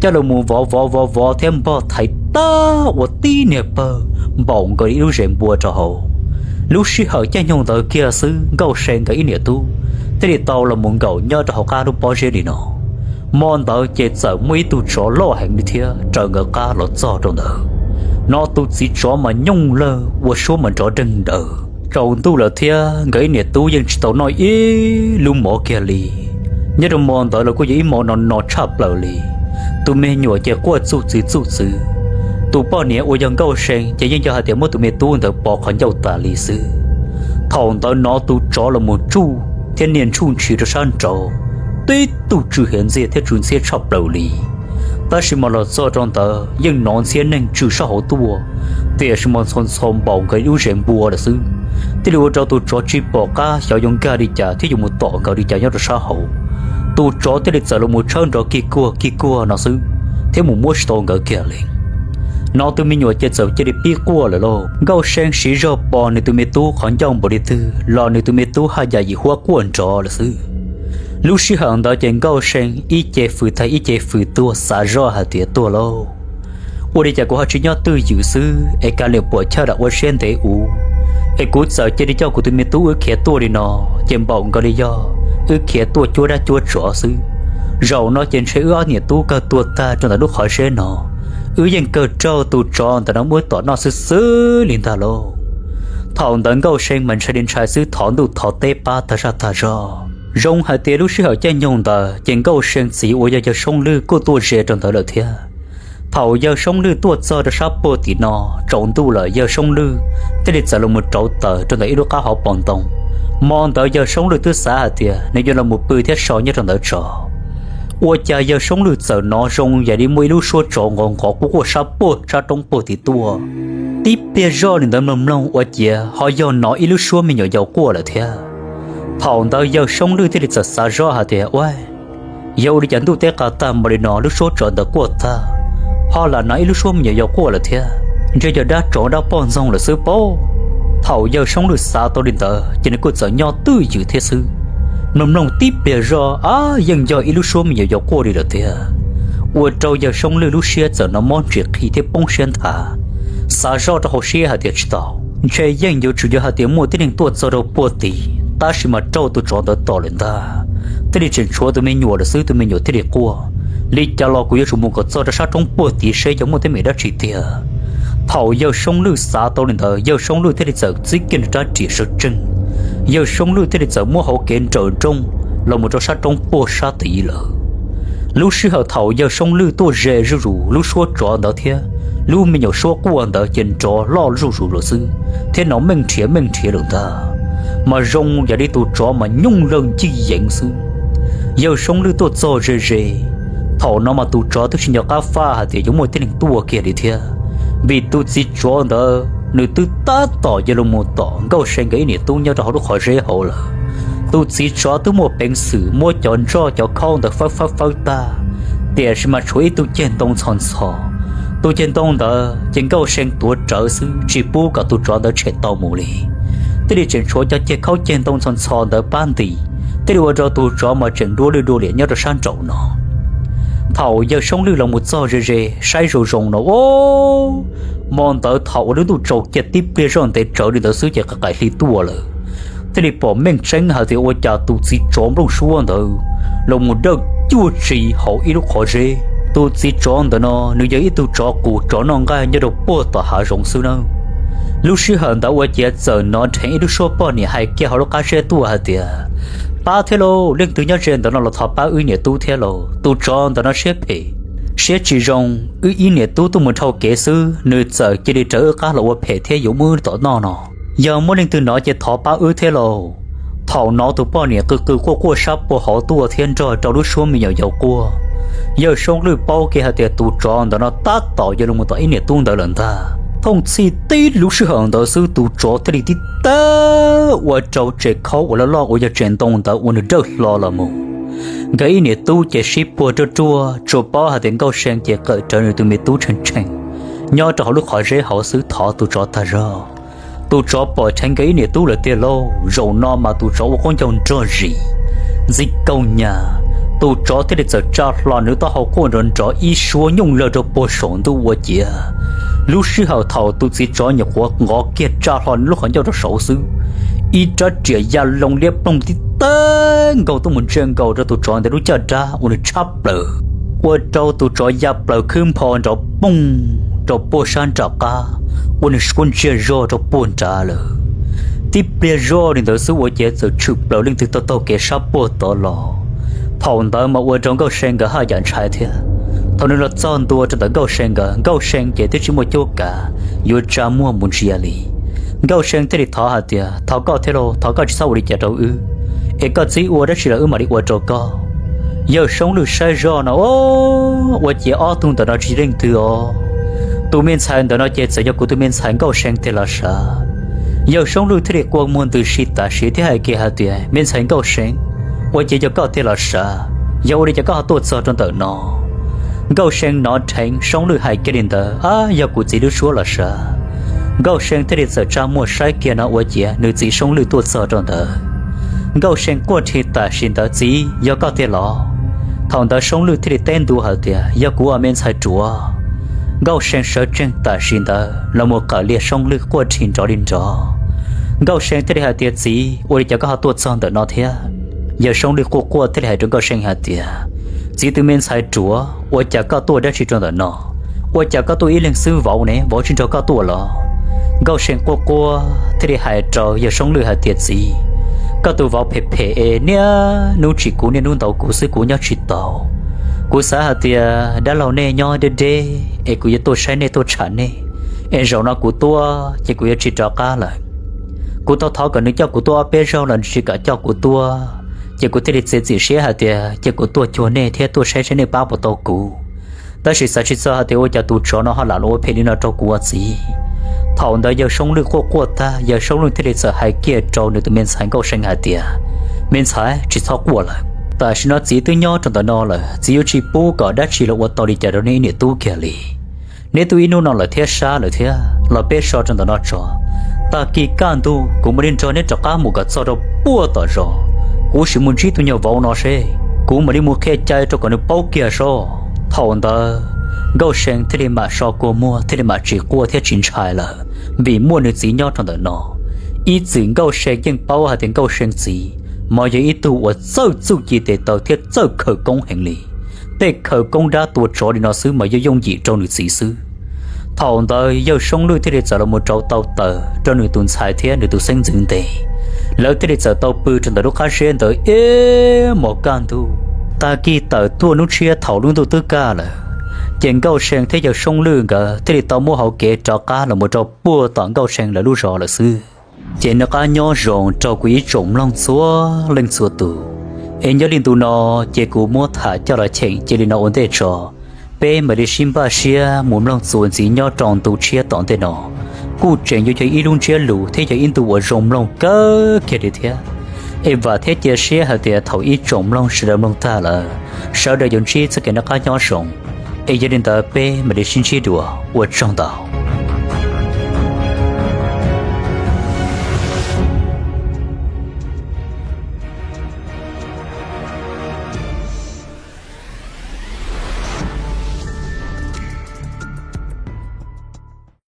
coj los mus vov vov vov vov thiab npog thaiv tag ua tib niag pawg npaum nkaus li ib lub zes npua rau hauv. Lub sij hawm caij nyoog ntawd kiag xwb Nkauj See nkawd ib niam tub thiaj li tau los mus nkaum nyob rau hauv qab lub pob zeb li no. Hmo ntawd ces txawm muaj ib tug tsov loj heev li thiab raws nkawd qab los txog rau ntawd. No tus txiv tsov mas nyooj lawg ua suab mas nrov deeg daws. Tsaus ntuj lawm thiab nkawd ib niam tub yeej tsis tau noj ib lub mov kiag li. Nyob rau hmo ntawd los kuj yog ib hmo no no tshaj plaws li. Tus me nyuam ces quaj txuj txwv txuj txwv, Tus poj niam uas yog Nkauj See ces yeej yog hais tias muab tus me tub ntawd pov qhov ncauj tas li xwb. Thaum ntawd hnov tus tsov los mus tsuj thiab nias ntsuj ntshis rau sab nraud, tib tug tsw hiav ntxiag thiab tsw ntxhiab tshaj plaws li. Tab sis mas los txog rau ntawd yeej hnov ntxhiab neeg tsw sab hauv tuaj, tiam sis mas ntxhov ntxhov npaum nkaus lub zes npua lawm xwb. Thiaj li ua rau tus tsov tsis pom qab xyov yuav nkag li cas thiab yuav mus tom nkawd li cas nyob rau sab hauv. Tus tsov thiaj li txawm los mus tshawb nrov kig kuag kig kuag no xwb, thiab mus muab tsis tau nkawd kiag li. Hnov tus me nyuam ces txawm cia li pib quaj lawm lauj. Nkauj See siv zog pov nws tus me tub qhov ncauj npaum li twg los nws tus me tub haj yam yim huab quaj nrov lawm xwb. Lub sij hawm ntawd ces Nkauj See ib ce fws tag ib ce fws tuag, xav zoj hais tias tuag lauj, ua li cas kuv ho tsis nyob twj ywm xwb es kav liam puam chawj lam ua siab ntev ua, es kuv txawm cia li coj kuv tus me tub wb khiav tuaj li no, ces npaum nkaus li yog wb khiav tuaj cuab dab cuab tsov xwb. Zaum no ces ntshe wb ob niam tub kawg tuag tag rau ntawm lub qhov zeb no, wb yeej kawg raug tus tsov ntawm no muab tom noj xwb xwb li ntag lauj. Thaum ntawd Nkauj See mas ntshai li ntshai xwb, thov ntuj thov teb pab tag zaj tag zog. Zoo hais tias lub sij hawm caij nyoog ntawd ces Nkauj See txiv uas yog yawg Soob Lwj kuj tuaj ze rau ntawd lawm thiab. Thaum yawg Soob Lwj tuaj txog rau sab puag tim no, tsaus ntuj lawm, yawg Soob Lwj thiaj li txawm los mus rauv taws rau ntawm ib lub qab hauv paus ntoo. Hmo ntawd yawg Soob Lwj twb xav hais tias nws yuav los mus pw thiab so nyob rau ntawd tso. Ua cas yawg Soob Lwj txawm hnov zoo yam li muaj ib lub suab tsov nqov nqov quaj quaj sab puag sab roob puag tim tuaj. Tib pliag zoj li ntawd mloog mloog ua ciav ho yog hnov ib lub suab me nyuam yaus quaj lawm thiab. Thaum ntawd yawg Soob Lwj thiaj li txawm xav zoj hais tias, ua, yog ua li cas ntuj teb qas tag npaum li no lub suab tsov ntawd quaj tag, ho lam hnov ib lub suab me nyuam yaus quaj lawm thiab, ntshe yog dab tsov dab poj ntxoog lawm xwb pob. Thaum yawg Soob Lwj xav tau li ntawd ces nws kuj txawm nyob twj ywm thiab xwb. Mloog mloog tib pliag zoj, a, yeej yog ib lub suab me nyuam yaus quaj li lawm tiag. Ua rau yawg Soob Lwj lub siab txawm hnov mob ntsis qhi thiab poob siab nthav. Xav zoj rau hauv siab hais tias tsis tau, ntshe yeej yuav tsum yog hais tias muaj tib neeg tuaj txog rau puag tid tab sis mas raug tus tsov ntawd tom lawm ntag. Thiaj li tseem tshuav tus me nyuam lawm xwb, tus me nyuam thiaj li quaj. Li cas los kuv yuav tsum mus kom txog rau sab roob puag tid seb yog muaj teeb meem dab tsi tiag. Thaum yawg Soob Lwj xav tau li ntawd, yawg Soob Lwj thiaj li txawm txib kiag nws rab riam sawv tsees. Yawg Soob Lwj thiaj li txawm muab hauv kev nrawm nrooj los mus rau sab roob puag sab tid lawm. Lub sij hawm thaum yawg Soob Lwj tuaj ze zuj zus, lub suab tsov ntawd thiab lub me nyuam suab quaj ntawd ces nrov loj zuj zus lawm xwb, thiab hnov meej nrhiav meej nrhiav lawm ntag. Mas zoo yam li tus tsov mas nyooj lawj ncij yeev xwb. Yawg Soob Lwj tuaj txog ze ze, thaum no mas tus tsov twb tsis nco qab faj hais tias yuav muaj tib neeg tuaj kiag li thiab, vim tus txiv tsov ntawd nws twb tab tom yuav los mus tom Nkauj See nkawd ib niam tub nyob rau hauv lub qhov zeb hauv lawm. Tus txiv tsov twb muaj peev xwm muab cov ntsoj cov khaub ntawd fawb fawb fawb tag, tiam sis mas tshuav ib tug ceg ntoo ntxhov ntxhov. Tus ceg ntoo ntawd ces Nkauj See tuav rawv xwb, tsis pub kom tus tsov ntawd tshem tau mus li. Thiaj li tseem tshuav cov ceg khaub ceg ntoo ntxhov ntxhov ntawd pab ntis, thiaj li ua rau tus tsov mas tseem dua lwj dua liam nyob rau sab nraum no. Thaum yawg Soob Lwj los mus txog ze ze saib zoo zoo no, o, hmo ntawd thaum uas lub ntuj tsaus kiag tib pliag zoj ntev tsawv li ntawd xwb ces qaim hli tuaj lawm. Thiaj li pom meej tseeb hais tias ua cas tus txiv tsov nplooj suab ntawd los mus dawj cuaj tsi hauv ib lub qhov zeb. Tus txiv tsov ntawd no nws yog ib tug tsov qus tsov noj nqaij nyob rau puag tom hav zoov xwb nawb. Lub sij hawm ntawd ua ciav txawm hnov dheev ib lub suab poj niam hais kiag hauv lub qab zeb tuaj hais tias, pab thiab lauj, leej twg nyob ze ntawm no los thov pab wb niam tub thiab lauj. Tus tsov ntawm no siab phem, siab tsis zoo, wb ib niam tub tuaj mus dhau kev xwb nws txawm cia li raws wb qab los ua phem thiab yuav muab wb tom noj no. Yog muaj leej twg hnov ces thov pab wb thiab lauj. Thaum no tus poj niam qw qw quaj quaj sab puag hauv tuaj thiab nrog rau lub suab me nyuam yaus quaj. Yawg Soob Lwj paub kiag hais tias tus tsov ntawm no tab tom yuav los mus tom ib niam tub ntawd lawm ntag. Thooj txhij tib lub sij hawm ntawd xwb tus tsov thiaj li tib tawg ua rau tsev khaub uas loj loj uas yog tsev ntoo ntawd ua nws dawj hlo los mus. Nkawd ib niam tub ces sib puag ruaj ruaj, tsuas paub hais tias Nkauj See ces qawm rawv nws tus me tub tshee tshee nyob rau hauv lub qhov zeb hauv xwb thov tus tsov tag zog. Tus tsov pom dheev nkawd ib niam tub lawm tiag lauj. Zaum no mas tus tsov ua qaub ncaug nrog zis ntxiv kaug nyas, tus tsov thiaj li txawm tsa hlo nws lub taub hau quaj nrov nrov ib suab nyooj lawg rau puag saum ntuj ua ciav. Lub sij hawm thaum tus txiv tsov nyuam qhuav nqov kiag tsa hlo nws lub qhov ncauj rau saud xwb, ib rab riam ya loo liab ploog tib tawg nkaus tuaj mus ntsia nkaus rau tus tsov ntawd lub caj dab ua nws tshab plaws, ua rau tus tsov ya plaws khwb npho nrov poog rau puag sab nram qab, ua nws suab ntsiag zog rau puag nrad lawm. Tib pliag zoj li ntawd xwb ua ciav txawm tshwm plaws leej twg taug taug kev sab puag tod los. Thaum ntawd mas ua rau Nkauj See nkawd haj yam ntshai thiab. Thaum nws los txog ntua rau ntawm Nkauj See nkawd, Nkauj See ces twb tsis muaj cuab kav yuav tsa muag mus ntsia li. Nkauj See thiaj li thov hais tias, thov koj thiab lauj, thov koj tsis txhob ua li cas rau wb, es koj txib ua dab tsi los wb mam li ua rau koj. Yawg Soob Lwj saib zoj no, ua ciav ob tug ntawm no tsis leej twg os. Tus me ntxhais ntawm no ces txawm yog kuv tus me ntxhais Nkauj See tiag los sav. Yawg Soob Lwj thiaj li quaj muag ntws si tam sim thiab hais kiag hais tias, me ntxhais Nkauj See, ua ciav yog koj tiag los sav, yog ua li cas koj ho tuaj txog rau ntawm no? Nkauj See hnov dheev Soob Lwj hais kiag li ntawd, ab, yog kuv txiv lub suab los sav. Nkauj See thiaj li txawm tsa muag saib kiag no ua ciav nws txiv Soob Lwj tuaj txog rau ntawd. Nkauj See quaj rhi tam sim ntawd, txiv, yog koj tiag los? Thaum ntawd Soob Lwj thiaj li teb ntua hais tias, yog kuv os me ntxhais ruam. Nkauj See sawv tsees tam sim ntawd los mus qawm liag Soob Lwj quaj rhi nrov li nrov. Nkauj See thiaj li hais tias, txiv, ua li cas koj ho tuaj txog ntawm no thiab? Yawg Soob Lwj quaj quaj thiaj li hais rau Nkauj See hais tias, txiv tus me ntxhais ruam, ua cas koj tuaj dab tsi rau ntawm no? Ua cas koj tuaj ib leeg xwb, vauv ne, vauv tsis nrog koj tuaj los? Nkauj See quaj quaj thiaj li hais rau yawg Soob Lwj hais tias, txiv, koj tus vauv phem phem es niaj hnub tsim kuv niaj hnub ntaus kuv xwb, kuv nyob tsis tau. Kuv xav hais tias dab laug nej nyob deb deb es kuv yuav tuaj saib nej tuaj tsham nej, es zaum no kuv tuaj ces kuv yuav tsis rov qab lawm. Kuv tau thov kom nws coj kuv tuaj ob peb zaug los nws tsis kam coj kuv tuaj, ces kuv thiaj li txiav txim siab hais tias cia kuv tuaj cuag nej thiab tuaj saib saib nej pab puas tau kuv. Tab sis xav tsis txog hais tias ua cas tus tsov no ho lam los ua phem li no rau kuv ua txiv. Thaum ntawd yawg Soob Lwj quaj quaj tag, yawg Soob Lwj thiaj li txawm hais kiag rau nws tus me ntxhais Nkauj See hais tias, me ntxhais, tsis txhob quaj lawm. Tam sim no txiv twb nyob rau ntawm no lawm, txiv yuav tsis pub kom dab tsi los ua tau li cas rau nej ib niam tub kiag li. Neb twb ib hnub no lawm thiab sab lawm thiab, los peb so rau ntawm no tso. Tag kis kaj ntug kuv mam li nrog neb rov qab mus kom txog rau puag tom zos, kuv sim mus ntsib tus nyuag vauv no seb, kuv mam li mus qhia cai rau kom nws paub kiag soj. Thaum ntawd Nkauj See thiaj li mam so kua muag thiaj li mam tsis quaj thiab tsis ntshai lawm, vim muaj nws txiv nyob rau ntawm no. Ib txwm Nkauj See yeej paub hais tias Nkauj See txiv mas yog ib tug uas txawj txuj ci tes taw thiab txawj khawv koob heev li. Tej khawv koob dab tua tsov li no xwb mas yog yooj yim rau nws txiv xwb. Thaum ntawd yawg Soob Lwj thiaj li txawm los mus rauv tau taws rau nws tus ntxhais thiab nws tus xeeb ntxwv ntes. Lawv thiaj li txawm tau pw rau ntawm lub qab zeb ntawd ib hmos kaj ntug. Tag kis tawm tuaj hnub tshiab thaum lub ntuj twb kaj lawm, ces Nkauj See thiab yawg Soob Lwj nkawd thiaj li tau muab hauv kev rov qab los mus rau puag tom Nkauj See lawv lub zos lawm xwb. Ces noj qab nyob zoo rau kuv ib tsoom mloog txhua leej txhua tus, es nyob li ntu no ces kuv muab tham coj los cheem cia li no ua ntej tso. Peb mam li sib npaj siab mus mloog txuas ntxiv nyob rau ntu tshiab tom ntej no. Kuj tseem yuav yog ib lub ntsiab lus thiab yog ib ntu uas zoo mloog kawg kiag li thiab. Es vam thiab cia siab hais tias thaum ib tsoom mloog sawv daws mloog tag lawm, sawv daws yuav ntsib txoj kev noj qab nyob zoo. Es yog li ntawd peb mam li sib ntsib dua, ua tsaug ntau.